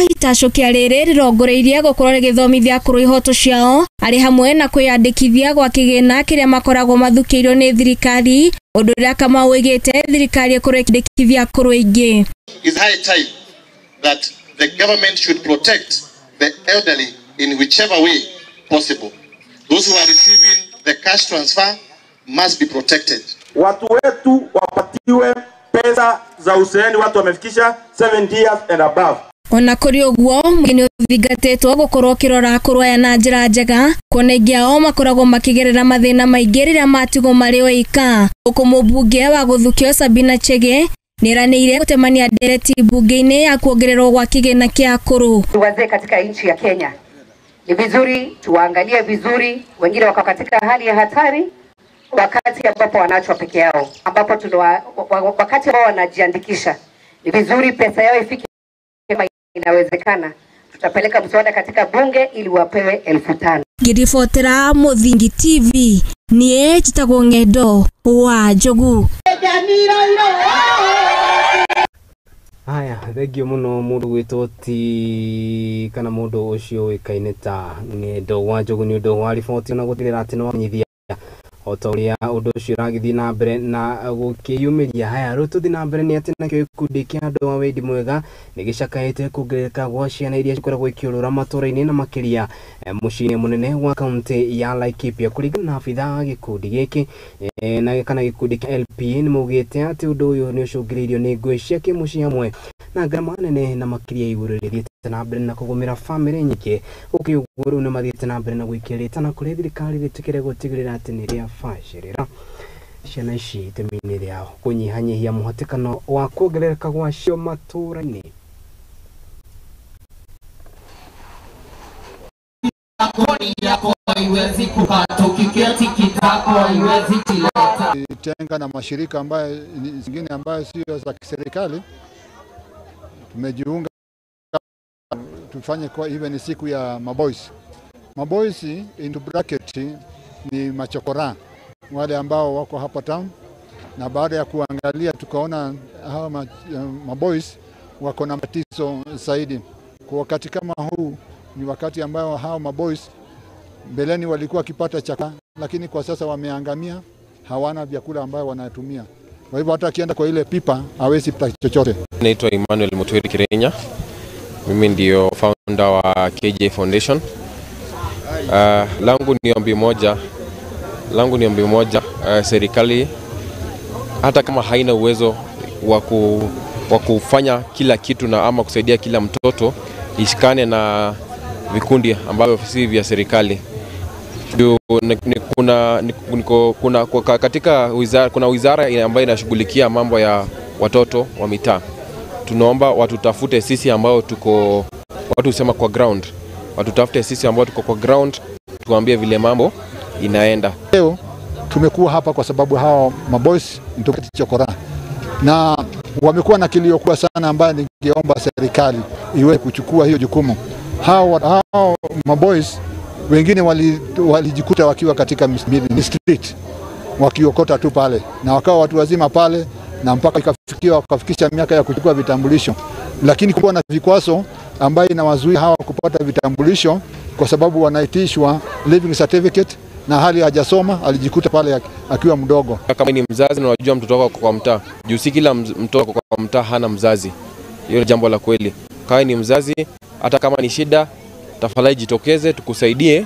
Itacũkia rĩrĩ rĩrongoreirie gũkorwo rĩgĩthomithia akũrũ ihoto ciao arĩ hamwe na kwĩyandĩkithia gwa kĩgĩna kĩrĩa makoragwo mathukĩirwo nĩ thirikari, ũndũ ũrĩa Kamau oigĩte thirikari ĩkorwo ĩkĩandĩkithia akũrũ aingĩ. It's high time that the government should protect the elderly in whichever way possible. Those who are receiving the cash transfer must be protected. Watu wetu wapatiwe pesa za uzeeni, watu wamefikisha 70 years and above. Ona kũrĩ ũguo mũingĩ nĩ ũthingatĩtwo gũkorwo ũkĩrora akũrũ aya na njĩra njega kuona aingĩ ao makoragwo makĩgerera mathĩna maingĩ rĩrĩa matigwo marĩ oika. Gũkũ mũmbunge wa gũthukio Sabina Chege nĩeranĩire gũtemania ndereti mbunge-inĩ ya kuongererwo gwa kĩgĩna kĩa akũrũ. Wazee katika nchi ya Kenya ni vizuri tuwaangalie vizuri, wengine wako katika hali ya hatari wakati ambapo wanaachwa peke yao, ambapo wakati wao wanajiandikisha, ni vizuri pesa yao ifike kama inawezekana. Tutapeleka mswada katika bunge ili wapewe 5,000. Ngiribotera Muthingi TV nie njitagwo Ng'endo wa Njogu. Haya, thengio muno mundu gwitwo ti kana mundu ucio uikaine ta Ng'endo wa Njogu ni undu wa riboti na gutirira ati no wamenyithia o ta uria undu ucio uragithii na mbere na gukiyumiria. Haya, riu tuthi na mbere ni ati nakio gikundi kia andu a wendi mwega ni gicakaite kuongerereka gwa ciana iria cikoragwo ikiurura matura-ini na makiria muciĩ-inĩ munene wa kaunti ya Laikipia. Kuringana na abithaa a gikundi giki na kana gikundi kia LPA ni maugite ati undu uyu ni ucũngĩrĩirio ni ngũĩ cia kĩmũciĩ hamwe na ngarama nene na makiria igũrũ rĩthiĩte na mbere na kũgũmĩra bamĩrĩ nyingĩ. Gũkĩrĩ ũguo rĩu nĩmathiĩte na mbere na gũikia rĩtana kũrĩ thirikari rĩtĩkĩre gũtigĩrĩra atĩ nĩ rĩabacĩrĩra ciana ici itemi-inĩ rĩao kũnyihanyihia mũhatĩkano wa kuongerereka gwacio matũra-inĩ. Tenga na mashirika ambayo zingine ambayo sio za kiserikali, tumejiunga tufanye kwa even ni siku ya maboys. Maboys into bracket ni machokora wale ambao wako hapa town, na baada ya kuangalia tukaona hawa maboys wako na matatizo zaidi. Kwa wakati kama huu ni wakati ambao hawa maboys mbeleni walikuwa wakipata chakula, lakini kwa sasa wameangamia, hawana vyakula ambayo wanatumia. Kwa hivyo hata akienda kwa ile pipa hawezi pata chochote. Naitwa Emmanuel Mutwiri Kirenya. Mimi ndio founder wa KJ Foundation. Langu ni ombi moja. Langu ni ombi moja, serikali hata kama haina uwezo wa kufanya kila kitu na ama kusaidia kila mtoto, ishikane na vikundi ambavyo si vya serikali. Kuna katika wizara, kuna wizara ambayo inashughulikia mambo ya watoto wa mitaa. Tunaomba watutafute sisi ambao tuko, watu husema kwa ground, watutafute sisi ambao tuko kwa ground, tuambie vile mambo inaenda. Leo tumekuwa hapa kwa sababu hao maboys chokora na wamekuwa na kilio kubwa sana, ambaye ningeomba serikali iwe kuchukua hiyo jukumu. Hao maboys wengine walijikuta wakiwa katika street wakiokota tu pale, na wakawa watu wazima pale, na mpaka ikafikia wakafikisha miaka ya kuchukua vitambulisho, lakini kulikuwa na vikwazo ambayo inawazuia hawa kupata vitambulisho kwa sababu wanaitishwa living certificate na hali hajasoma, alijikuta pale akiwa mdogo. Kama ni mzazi na unajua mtoto wako kwa mtaa, juu si kila mtoto kwa mtaa hana mzazi. Hiyo ni jambo la kweli. Kama ni mzazi, hata kama ni shida, tafadhali jitokeze tukusaidie,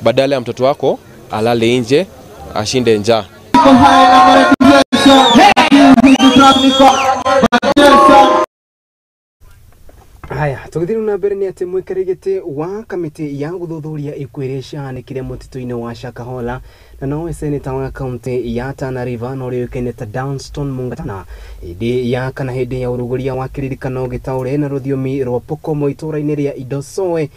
badala ya mtoto wako alale nje ashinde njaa. Haya, tugithiru na mbere ni ati mwikari wa kamiti ya guthuthuria ikuũ iria ciahanĩkire mũtitũ-inĩ wa Shakahola na nowe seneta wa kaunti ya Tana River na ũrĩa ũĩkaine ta Dunstan Mungatana hĩndĩ ya kana hĩndĩ ya ũrugũria wa kĩririkano gĩtaũre na rũthiomi rwa Pokomo itũũra-inĩ rĩa Idosoe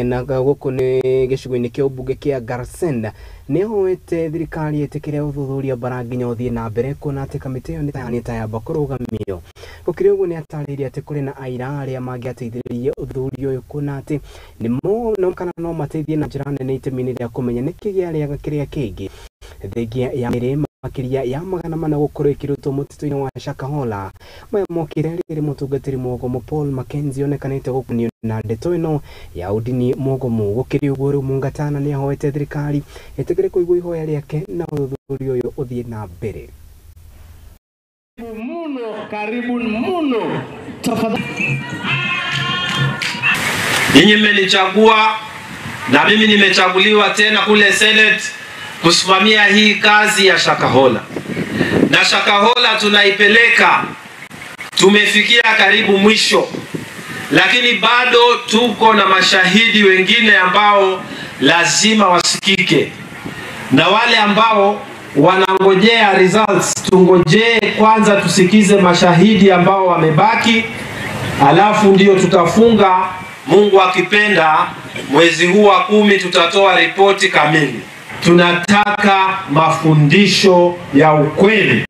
na gũkũ nĩ gĩcigo-inĩ kĩa ũmbunge kĩa Garsen nĩahoete thirikari ĩtĩkĩre ũthuthuria bara nginya ũthiĩ na mbere kuona atĩ kamĩtĩ ĩyo nĩtayamba kũrũgamio. Gũkĩrĩ ũguo nĩatarĩirie atĩ kũrĩ na aira arĩa mangĩateithĩrĩirie ũthuthuria ũyũ kuona atĩ nĩmo kana no mateithie na njĩra nene itemi-inĩ rĩa kũmenya nĩkĩ gĩarĩaga kĩrĩa kĩngĩ. Thengia ya mĩrĩ makĩria ya 400 gũkorwo ĩkĩrutwo mũtitũ-inĩ wa Shakahola. Maya mokire rĩrĩ mũtungatĩri mũgomo Paul Mackenzie onekanĩte gũkunio na ndeto ĩno ya ũndini mũgomo. Gũkĩrĩ ũguo rĩu Mungatana nĩahoete thirikari ĩtĩkĩre kũigua ihoya rĩake na ũthuthuria ũyũ ũthiĩ na mbere. Muno, karibu muno. Tafadhali. Ninyi mmenichagua na mimi nimechaguliwa tena kule Senate kusimamia hii kazi ya Shakahola. Na Shakahola tunaipeleka, tumefikia karibu mwisho, lakini bado tuko na mashahidi wengine ambao lazima wasikike, na wale ambao wanangojea results, tungojee kwanza tusikize mashahidi ambao wamebaki, alafu ndio tutafunga. Mungu akipenda mwezi huu wa 10 tutatoa ripoti kamili. Tunataka mafundisho ya ukweli.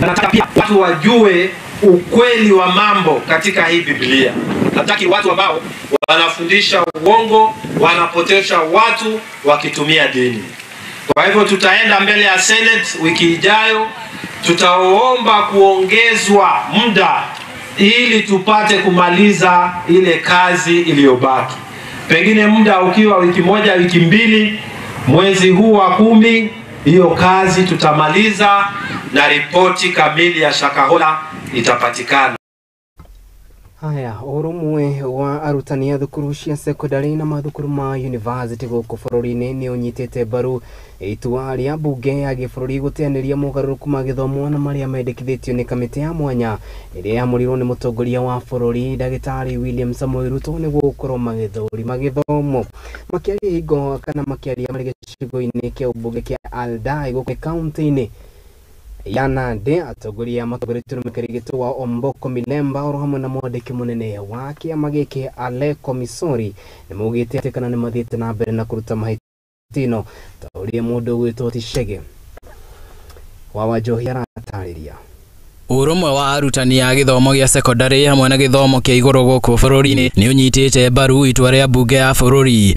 Nataka pia watu wajue ukweli wa mambo katika hii Biblia. Nataki watu ambao wanafundisha uongo, wanapotosha watu wakitumia dini. Kwa hivyo tutaenda mbele ya Senate wiki ijayo, tutaomba kuongezwa muda ili tupate kumaliza ile kazi iliyobaki. Pengine muda ukiwa wiki moja, wiki mbili, mwezi huu wa 10, hiyo kazi tutamaliza na ripoti kamili ya Shakahola itapatikana. Haya, ũrũmwe wa arutani a thukuru cia secondary na mathukuru ma university gũkũ bũrũri-inĩ nĩ ũnyitĩte mbaru itua rĩa mbunge ya gĩbũrũri gũteanĩria mogarũrũku ma gĩthomo na marĩa mendekithĩtio nĩ kamĩtĩ ya mwanya ĩrĩa yamũrirwo nĩ mũtongoria wa bũrũri Ndagĩtarĩ William Samoei Ruto nĩguo gũkorwo magĩthũrima gĩthomo. Makĩaria hingo kana makĩaria marĩ gĩcigo-inĩ kĩa ũmbunge kĩa Aldai gũkũ kaunti-inĩ ya Nandi, atongoria matongoretio nĩ mũikarĩri wa Omboko Milemba oro hamwe na mwandĩki mũnene wa kĩama gĩkĩ Aleko Misori nĩ maugĩte atĩ kana nĩ mathiĩte na mbere na kũruta mahĩtino ta ũrĩa mũndũ ũgwĩtwo Tishege wa Wanjohi aratarĩria. Ũrũmwe wa arutani a gĩthomo gĩa secondary hamwe na gĩthomo kĩa igũrũ gũkũ bũrũri-inĩ nĩ ũnyitĩte mbaru itua rĩa mbunge ya bũrũri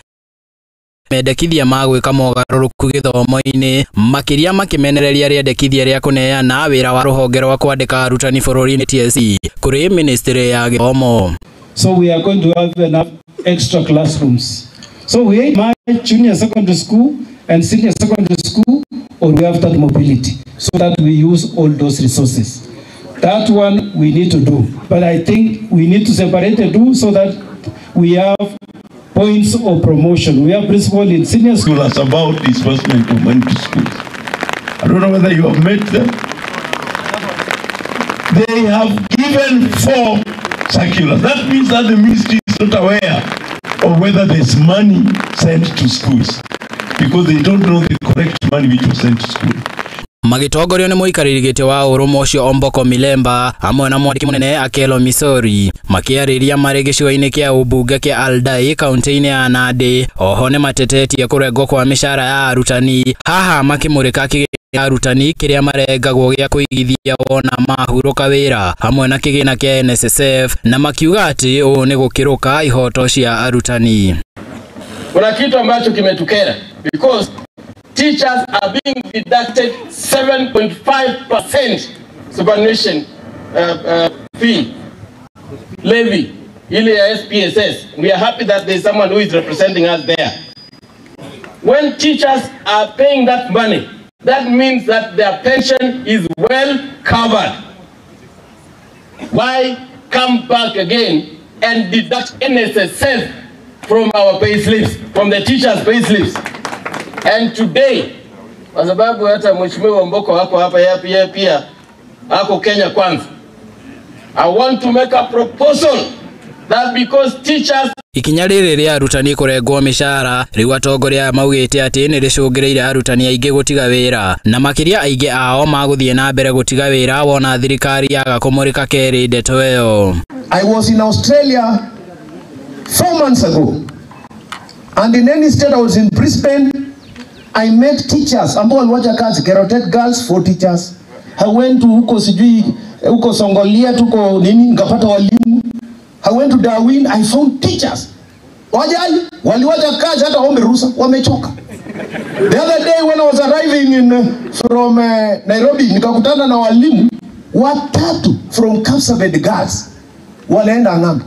mendekithia ma gwĩka mogarũrũku gĩthomo-inĩ, makĩria makĩmenereria rĩendekithia rĩa kũneana wĩra wa rũhonge rwa kwandĩka arutani bũrũri-inĩ TSC kũrĩ ministry ya gĩthomo. So we are going to have enough extra classrooms. So we merge junior secondary school and senior secondary school, or we have that mobility so that we use all those resources. That one we need to do, but I think we need to separate the two so that we have points of promotion. We have principal in senior school about disbursement of money to schools. I don't know whether you have met them. They have given 4 circulars. That means that the ministry is not aware of whether there's money sent to schools, because they don't know the correct money which was sent to school. Magĩtongorio nĩ mũikarĩri gĩtĩ wa ũrũmwe ũcio Omboko Milemba hamwe na mwandĩki mũnene Akelo Misori makĩarĩria marĩ gĩcigo-inĩ kĩa ũmbunge kĩa Aldai kaunti-inĩ ya Nandi. Oho nĩ matetetie kũrengwo kwa mĩcara ya arutani, haha makĩmũrĩka kĩgĩna arutani kĩrĩa marengagwo gĩa kũigithia wona mahurũka wĩra hamwe na kĩgĩna kĩa NSSF, na makiuga atĩ ũũ nĩ gũkĩrũka ihoto cia arutani. Kuna kitu ambacho kimetukera because teachers are being deducted 7.5% superannuation fee levy ile ya SPSS. We are happy that there is someone who is representing us there. When teachers are paying that money, that means that their pension is well covered. Why come back again and deduct NSSF from our pay slips, from the teachers' pay slips? And today, kwa sababu hata Mheshimiwa Mboko wako hapa, yeye pia ako Kenya Kwanza, I want to make a proposal that because teachers Ikinya rĩrĩ rĩa arutani kũrengwo mĩcara rĩu atongoria aya maugĩte atĩ nĩ rĩcũngĩrĩire arutani aingĩ gũtiga wĩra, na makĩria aingĩ ao magũthiĩ na mbere gũtiga wĩra wona thirikari yaga kũmũrĩka kerĩ ndeto ĩyo. I was in Australia 4 months ago, and in any state I was in Brisbane. I met teachers ambao waliwacha kazi, Kerotet Girls, 4 teachers. I went to huko sijui huko Songolia tuko nini, nikapata walimu. I went to Darwin, I found teachers. Wajali waliwacha kazi, hata ombe ruhusa, wamechoka. The other day when I was arriving in from Nairobi, nikakutana na walimu watatu from Kapsabet Girls walienda ng'ambo.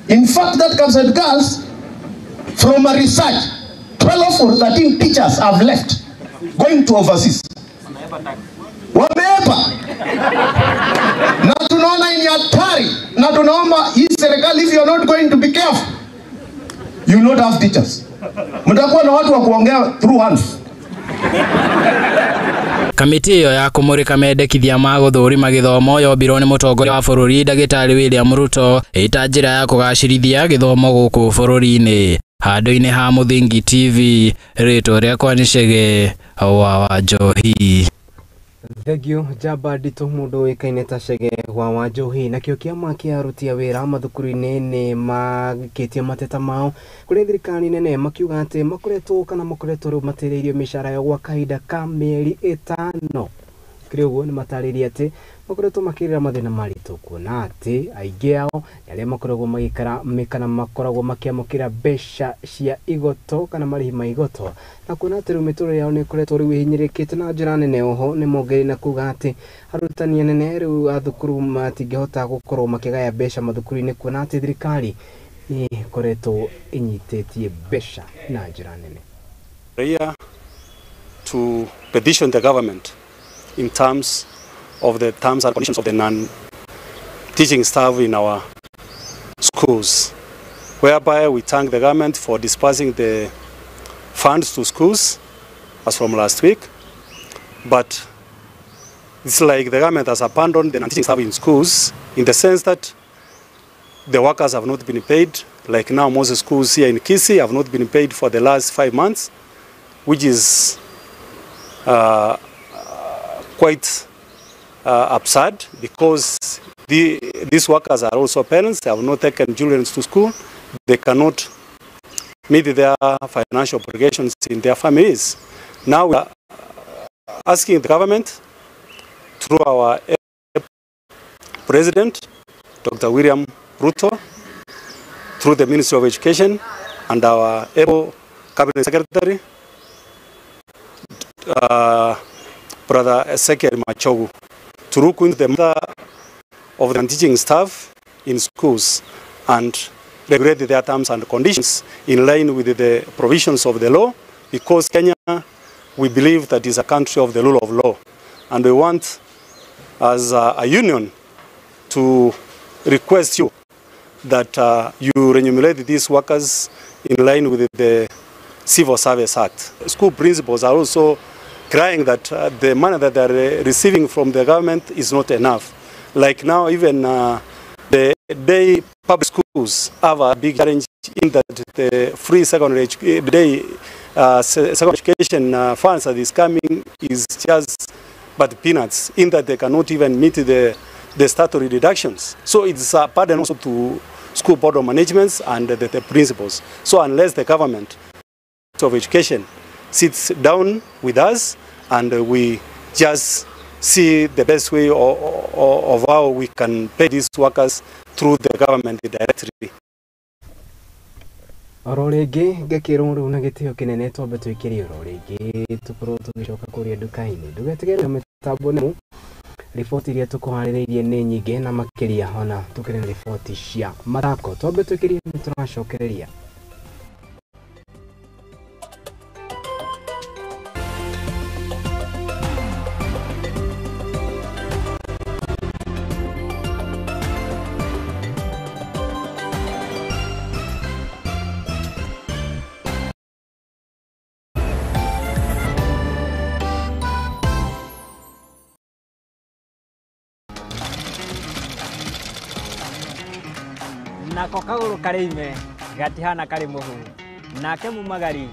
In fact, that Kapsabet Girls, from a research, 12 or 13 teachers have left, going to overseas. Wameepa. Na tunaona ni hatari, na tunaomba hii serikali, if you are not going to be careful, you will not have teachers. Mtakuwa na watu wa kuongea through hands. Kamĩtĩ ĩyo ya kũmũrĩka mendekithia ma gũthũrima gĩthomo yombirwo nĩ mũtongoria wa bũrũri Ndagĩtarĩ William Ruto ĩta njĩra ya kũgacĩrithia gĩthomo gũkũ bũrũri-inĩ. Handũ-inĩ ha Mũthingi TV, rĩtwa rĩakwa nĩ Chege wa Wanjohi. Thengio njamba nditũ mũndũ ũĩkaine ta Chege wa Wanjohi. Nakĩo kĩama kĩa aruti a wĩra mathukuru-inĩ nĩ makĩtie mateta mao kũrĩ thirikari nene, makiuga atĩ makoretwo kana makoretwo rĩu matĩrĩirio mĩcara yao gwa kahinda ka mĩeri 5. Kĩrĩ ũguo nĩ matarĩirie atĩ makoretwo makĩrĩra mathĩna maritũ, kuona atĩ aingĩ ao nĩ arĩa makoragwo magĩikara kana makoragwo makĩamũkĩra mbeca cia igoto kana marĩhi ma igoto, na kuona atĩ rĩu mĩtũrĩre yao nĩ ĩkoretwo rĩu ĩhinyĩrĩrĩkĩte na njĩra nene. Oho nĩ mongereire na kuga atĩ arutani anene rĩu a thukuru matingĩhota gũkorwo makĩgaya mbeca mathukuru-inĩ, kuona atĩ thirikari nĩ ĩkoretwo ĩnyitĩtie mbeca na njĩra nene. Raia to petition the government in terms of the terms and conditions of the non-teaching staff in our schools, whereby we thank the government for dispersing the funds to schools as from last week. But it's like the government has abandoned the non-teaching staff in schools, in the sense that the workers have not been paid. Like now, most schools here in Kisii have not been paid for the last 5 months, which is quite absurd, because these workers are also parents. They have not taken children to school. They cannot meet their financial obligations in their families. Now we are asking the government, through our president, Dr. William Ruto, through the Ministry of Education and our able Cabinet Secretary, Brother Ezekiel Machogu, to look into the matter of the teaching staff in schools and regulate their terms and conditions in line with the provisions of the law, because Kenya, we believe that is a country of the rule of law, and we want, as a union, to request you that you remunerate these workers in line with the Civil Service Act. School principals are also crying that the money that they are receiving from the government is not enough. Like now, even the day public schools have a big challenge in that the free secondary secondary education funds that is coming is just but peanuts, in that they cannot even meet the statutory deductions. So it's a burden also to school board of managements and the principals. So unless the government of education sits down with us and we just see the best way of how we can pay these workers through the government directly. Oro rĩngĩ ngĩkĩrwo rĩu na gĩtĩo kĩnene twambe twĩkĩre oro rĩngĩ tũkorwo tũgĩcoka kũrĩa nduka-inĩ ndũgetigĩre mĩtambo nĩ riboti iria tũkũharĩrĩirie nĩ nyingĩ na makĩria ona tũkĩrĩ na riboti cia mathako twambe twĩkĩrie nĩ tũracokereria. Nako kagũrũ karĩ ime gatihana karĩ mũhu nake mumagari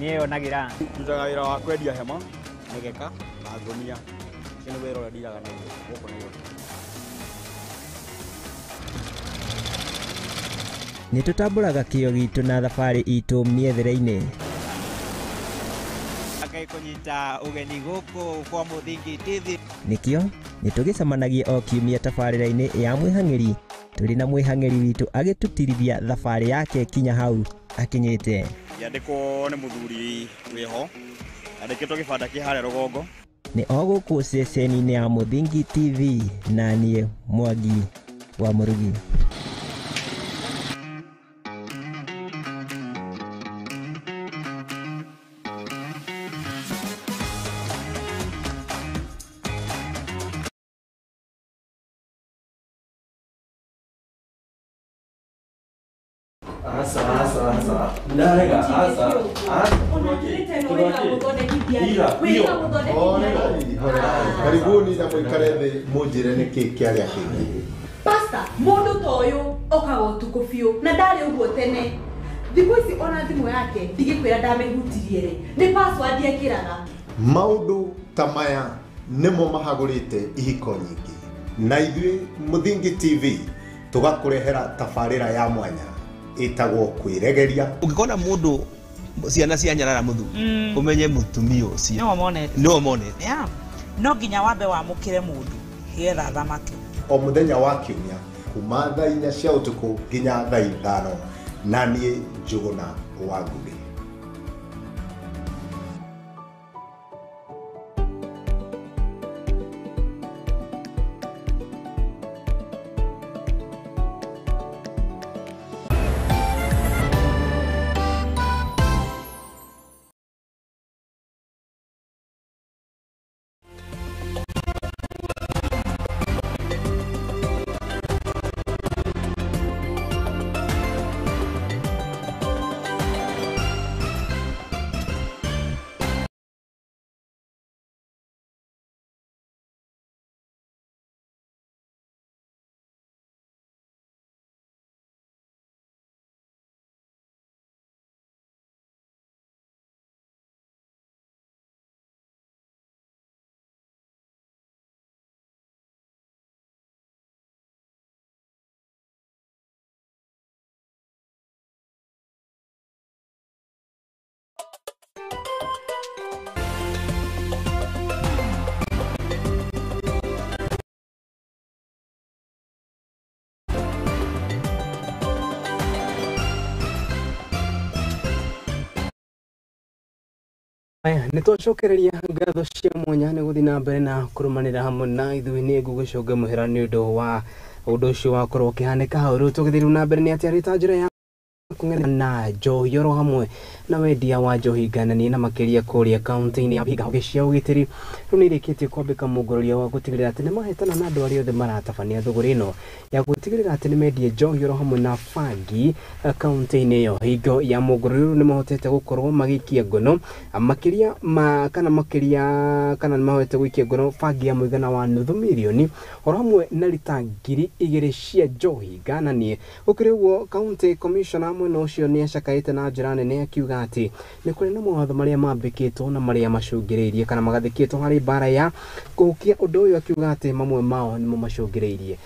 nĩeyonagĩra. Ndutaga wĩra wa kwendia hema, mĩgeka na ngũnia. Ũcio nĩ wĩra ũrĩa ndiraga naguo gũkũ Nairobi. Nĩ tũtambũraga kĩo gitũ na thabarĩ itũ mĩethere-inĩ. Ngai kũnyita ũgeni gũkũ kwa Mũthingi TV. Nĩkĩo nĩ tũgĩcemanagia o kiumia tabarĩra-inĩ ya mwĩhang'ĩri tũrĩ na mwĩhang'ĩri witũ agĩtũtirithia thabarĩ yake kinya hau akinyĩte. Yandĩkwo nĩ mũthuri wĩho andĩkĩtwo gĩbanda kĩ harĩa rũgongo. Nĩ o gũkũ ceceni-inĩ ya Mũthingi TV na niĩ Mwangi wa Mũrugi. Karibuni na mwikare thĩ mũnjĩre nĩkĩ kĩarĩa kĩngĩ. Pastor, mũndũ ta ũyũ okaga ũtukũ biũ na ndarĩ ũguo tene. Thikũ ici ona thimũ yake ndigĩkwĩra ndamĩhutirie rĩ, nĩ password ekĩraga. Maũndũ ta maya nĩmo mahagũrĩte ihiko nyingĩ. Na ithuĩ Mũthingi TV tũgakũrehera tabarĩra ya mwanya ĩtagwo kwĩregeria. Ũngĩkona mũndũ ciana cia nyarara mũthuri ũmenye mũtumia ũcio nĩwe monete. Yeah. No nginya wambe wamũkĩre mũndũ getha thamaki. O mũthenya wa kiumia kuma thaa 4 cia ũtukũ nginya thaa 5 na niĩ Njũgũna wa Ngũgĩ. Aya nĩ twacokereria ngatho cia mwanya nĩ gũthiĩ na mbere na kũrũmanĩra hamwe na ithuĩ nĩ ngũgĩcũnga mũhera nĩ ũndũ wa ũndũ ũcio wakorwo ũkĩhanĩka hau. Rĩu tũgĩthiĩ na mbere nĩ atĩa rĩ ta njĩra ya kũng'ethana na njohi oro hamwe na wendia wa njohi ngananie na makĩria kũrĩa kaunti-inĩ ya Vihiga. Honge cia ũgitĩri rĩu nĩ irĩkĩtie kwambĩka mũngũrũrio wa gũtigĩrĩra atĩ nĩmahetana na andũ arĩa othe maratabania thũgũrĩ ĩno ya gũtigĩrĩra atĩ nĩmendie njohi oro hamwe na bangi kaunti-inĩ ĩyo. Hingo ya mũngũrũrio rĩu nĩmahotete gũkorwo magĩikia ngono makĩria ma kana makĩria kana nĩmahotete gũikia ngono bangi ya mũigana wa nuthu mirioni oro hamwe na rita 2000 cia njohi ngananie. Gũkĩrĩ ũguo, county commissioner mwena ũcio nĩ acakaĩte na njĩra nene akiuga atĩ nĩ kũrĩ na mawatho marĩa mambĩkĩtwo na marĩa macũngĩrĩirie kana magathĩkĩtwo harĩ mbara ya kũhukia ũndũ ũyũ, akiuga atĩ mamwe mao nĩmo macũngĩrĩirie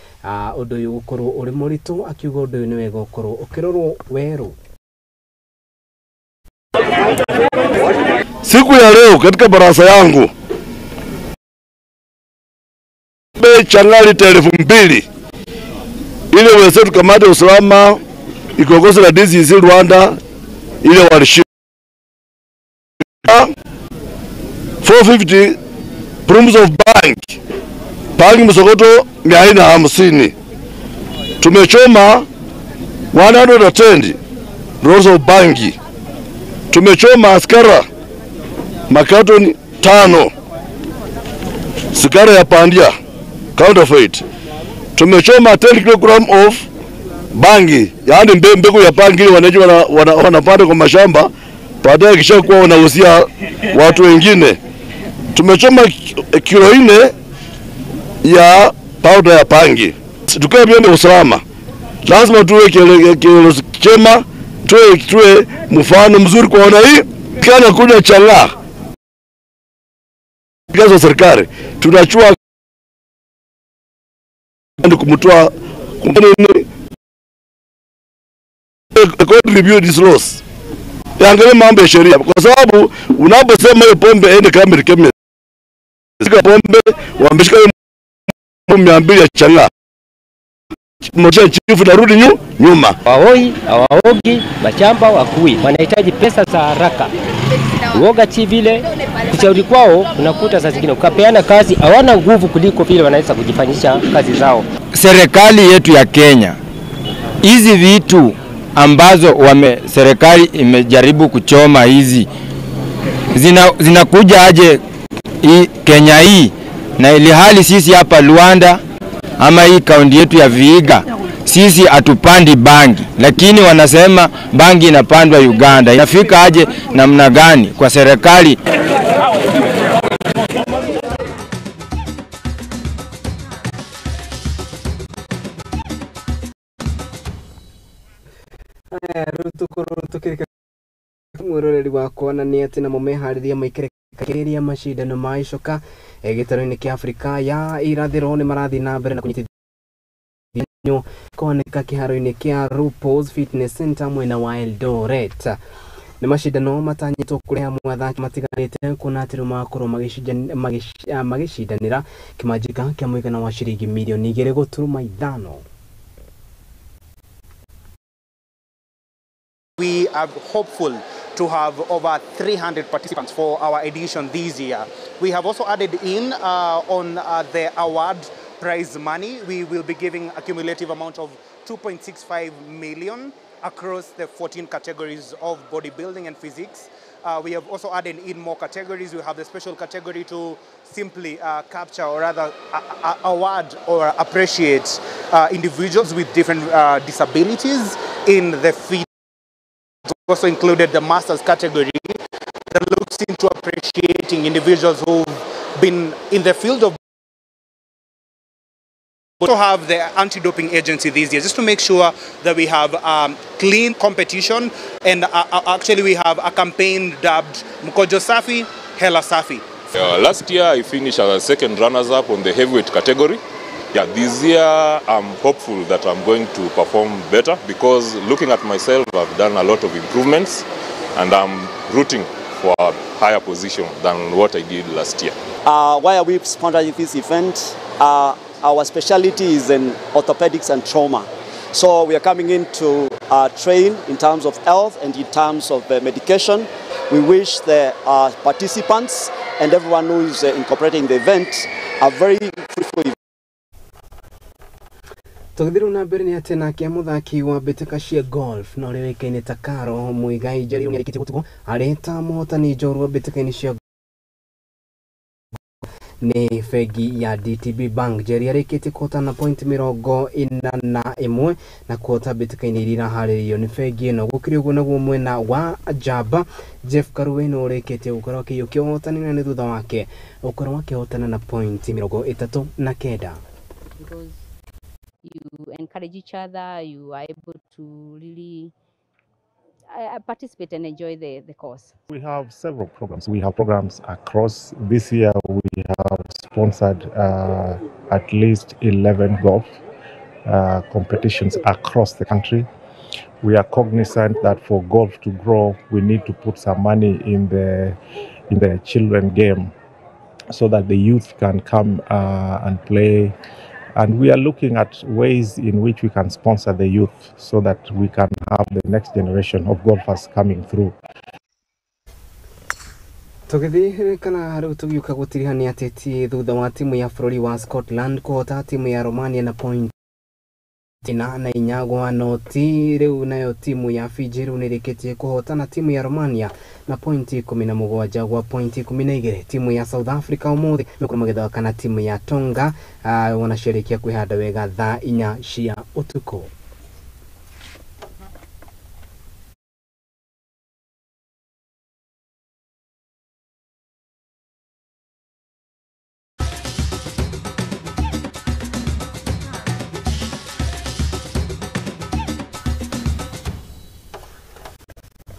ũndũ ũyũ gũkorwo ũrĩ mũritũ, akiuga ũndũ ũyũ nĩ wega ũkorwo ũkĩrorwo werũ. Siku ya leo katika baraza yangu bei chang'aa lita 2000 ile wenzetu kamati ya usalama ikiongozwa na DCC Rwanda ile walishika 450 brooms of bank bangi msokoto 450. Tumechoma 120 rolls of bangi, tumechoma askara makatoni 5 sigara ya pandia counterfeit, tumechoma 10 kg of bangi, yaani mbegu ya bangi ile wananchi wanapanda kwa mashamba, baadaye kisha kuwa wanauzia watu wengine. Tumechoma kilo 4 ya powder ya bangi. Tukae vyombo usalama, lazima tuwe kielelezo chema, tuwe mfano mzuri kwa wananchi. Kana kuja chang'aa kazi serikali tunachua kumtoa kumpani court review this laws, angalia mambo ya sheria, kwa sababu unaposema hiyo pombe ende kama chemist pombe wameshika 200 ya chang'aa mmoja chifu narudi nyuma. Waoi hawaogi mashamba wakui wanahitaji pesa za haraka. Uoga chi vile kushauri kwao, unakuta saa zingine ukapeana kazi hawana nguvu kuliko vile wanaweza kujifanyisha kazi zao. Serikali yetu ya Kenya, hizi vitu ambazo serikali imejaribu kuchoma hizi zinakuja aje Kenya hii, na ili hali sisi hapa Luanda ama hii kaunti yetu ya Vihiga sisi hatupandi bangi, lakini wanasema bangi inapandwa Uganda. Inafika aje namna gani kwa serikali? Mwiroreri wakwa na nĩ atĩ namo meharĩria maikare kĩrĩa macindano ma icoka gĩtaro-inĩ kĩa Afrika ya irathĩro nĩ marathiĩ na mbere na kũnyitithio kũhanĩka kĩharo-inĩ kĩa Rupos Fitness Center mwena wa Eldoret. Nĩ macindano matanyĩtwo kũrehe hamwe athaki matiganĩte kuona atĩ rĩu magakorwo magĩcindanĩra kĩmanjĩka kĩa mũigana wa ciringi mirioni 2.5. We are hopeful to have over 300 participants for our edition this year. We have also added in on the award prize money. We will be giving a cumulative amount of 2.65 million across the 14 categories of bodybuilding and physics. We have also added in more categories. We have the special category to simply capture or rather award or appreciate individuals with different disabilities in the field. Also included the masters category that looks into appreciating individuals who've been in the field of. We also have the anti-doping agency this year, just to make sure that we have clean competition, and actually we have a campaign dubbed Mkojo Safi, Hela Safi. Last year I finished as a second runners-up on the heavyweight category. Yeah, this year I'm hopeful that I'm going to perform better because looking at myself, I've done a lot of improvements and I'm rooting for a higher position than what I did last year. Why are we sponsoring this event? Our specialty is in orthopedics and trauma. So we are coming in to train in terms of health and in terms of medication. We wish the participants and everyone who is incorporating the event a very fruitful event. Tũgĩthiĩ na mbere nĩ atĩ nake mũthaki wa mbĩtĩka cia golf na ũrĩa ũĩkaine ta Karo Muigai Njeri nĩarĩkĩtie gũtigwo arĩ ta mũhotani njorua mbĩtĩka-inĩ cia nĩ bengi ya DTB Bank. Njeri arĩkĩtie kũhotana point 41 na kũhota mbĩtĩka-inĩ iria iraharĩrĩrio nĩ bengi ĩno. Gũkĩrĩ ũguo naguo mwena wa Njamba Jeff Karue nĩ ũrĩkĩtie gũkorwo akĩiyũkia ũhotani na nĩ thutha wake gũkorwo akĩhotana na point 39. Because you encourage each other, you are able to really participate and enjoy the course. We have several programs. We have programs across. This year we have sponsored at least 11 golf competitions across the country. We are cognizant that for golf to grow, we need to put some money in the children game so that the youth can come and play. And we are looking at ways in which we can sponsor the youth so that we can have the next generation of golfers coming through. Tũgĩthiĩ kana rĩu tũgĩũka gũtiriha nĩ atĩ ti thutha wa timu ya bũrũri wa Scotland kũhota timu ya Romania na point 4 gwa noti, rĩu nayo timu ya Fiji rĩu nĩrĩkĩtie kũhotana timu ya Romania na point 17 gwa point 12. Timu ya South Africa ũmũthĩ mekorwo magĩthaka na timu ya Tonga, wanaciarĩkia kwĩhanda wega thaa 4 cia ũtukũ.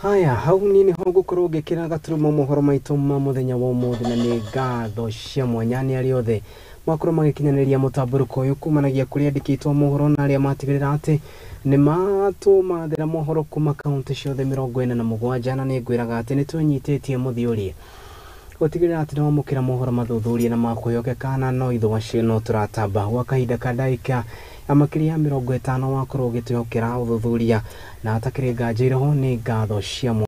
Haya, hau ni niho ngukorwo ngikira gaturumo mohoro maitu ma muthenya wa umuthi, na ni ngatho cia mwanya ni aria othe makorwo magikinyaniria mutamburuko uyu kumanagia kuri andikitwo mohoro na aria matigirira ati ni matumathira mohoro kuma kaunti ciothe 47, na ni ngwiraga ati ni twinyitie muthiuri gutigirira ati niwamukira mohoro mathuthurie na makwihokeka, na no ithwa no turatamba gwa kahinda ka ndagika makiria ya 50 wakorwo ugitwihokera uthuthuria na atakiri nganja iroho ni ngatho cia mwanya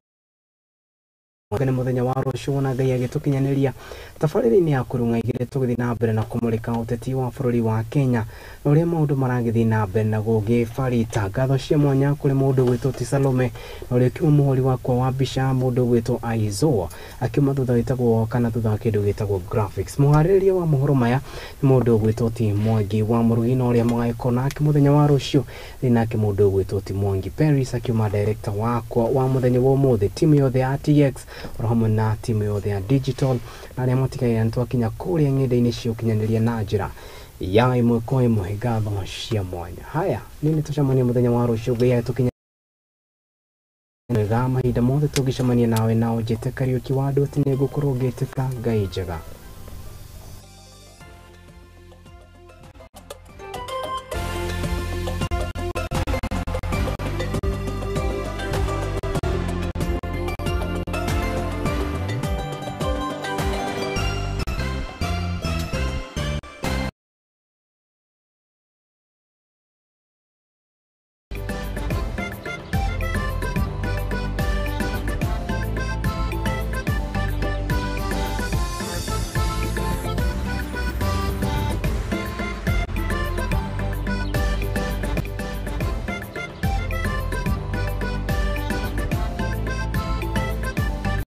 nĩ mũthenya wa rũciũ wona Ngai agĩtũkinyanĩria tabarĩra-inĩ ya kũrung'a igĩrĩ tũgĩthiĩ na mbere na kũmũrĩka ũteti wa bũrũri wa Kenya na ũrĩa maũndũ maragĩthiĩ na mbere na gũgĩbarita. Ngatho cia mwanya kũrĩ mũndũ gwĩtwo Ti Salome na ũrĩa ũkiuma mũhũri wakwa wa mbica mũndũ gwĩtwo Aizo akiuma thutha wĩtagwo kana thutha wa kĩndũ gĩtagwo graphics. Mũharĩrĩria wa mohoro maya nĩ mũndũ gwĩtwo Ti Mwangi wa Mũrugi, na ũrĩa mũgagĩkorwo nake mũthenya wa rũciũ nĩ nake mũndũ gwĩtwo Ti Mwangi Paris akiuma director wakwa wa mũthenya wa ũmũthĩ, timu yothe ya TX oro hamwe na timu yothe ya digital na arĩa matigaire nĩ twakinya kũrĩa ng'enda-inĩ cia ũkinyanĩria na njĩra ya ĩmwe kwa ĩmwe. Ngatho cia mwanya. Haya, nĩ tũcemanie mũthenya wa rũciũ, Ngai agĩtũkinya wega mahinda mothe tũngĩcemania nawe, na ũnjĩte Kariũki wa andũ atĩ nĩ ngũkorwo ngĩtĩka Ngai njega.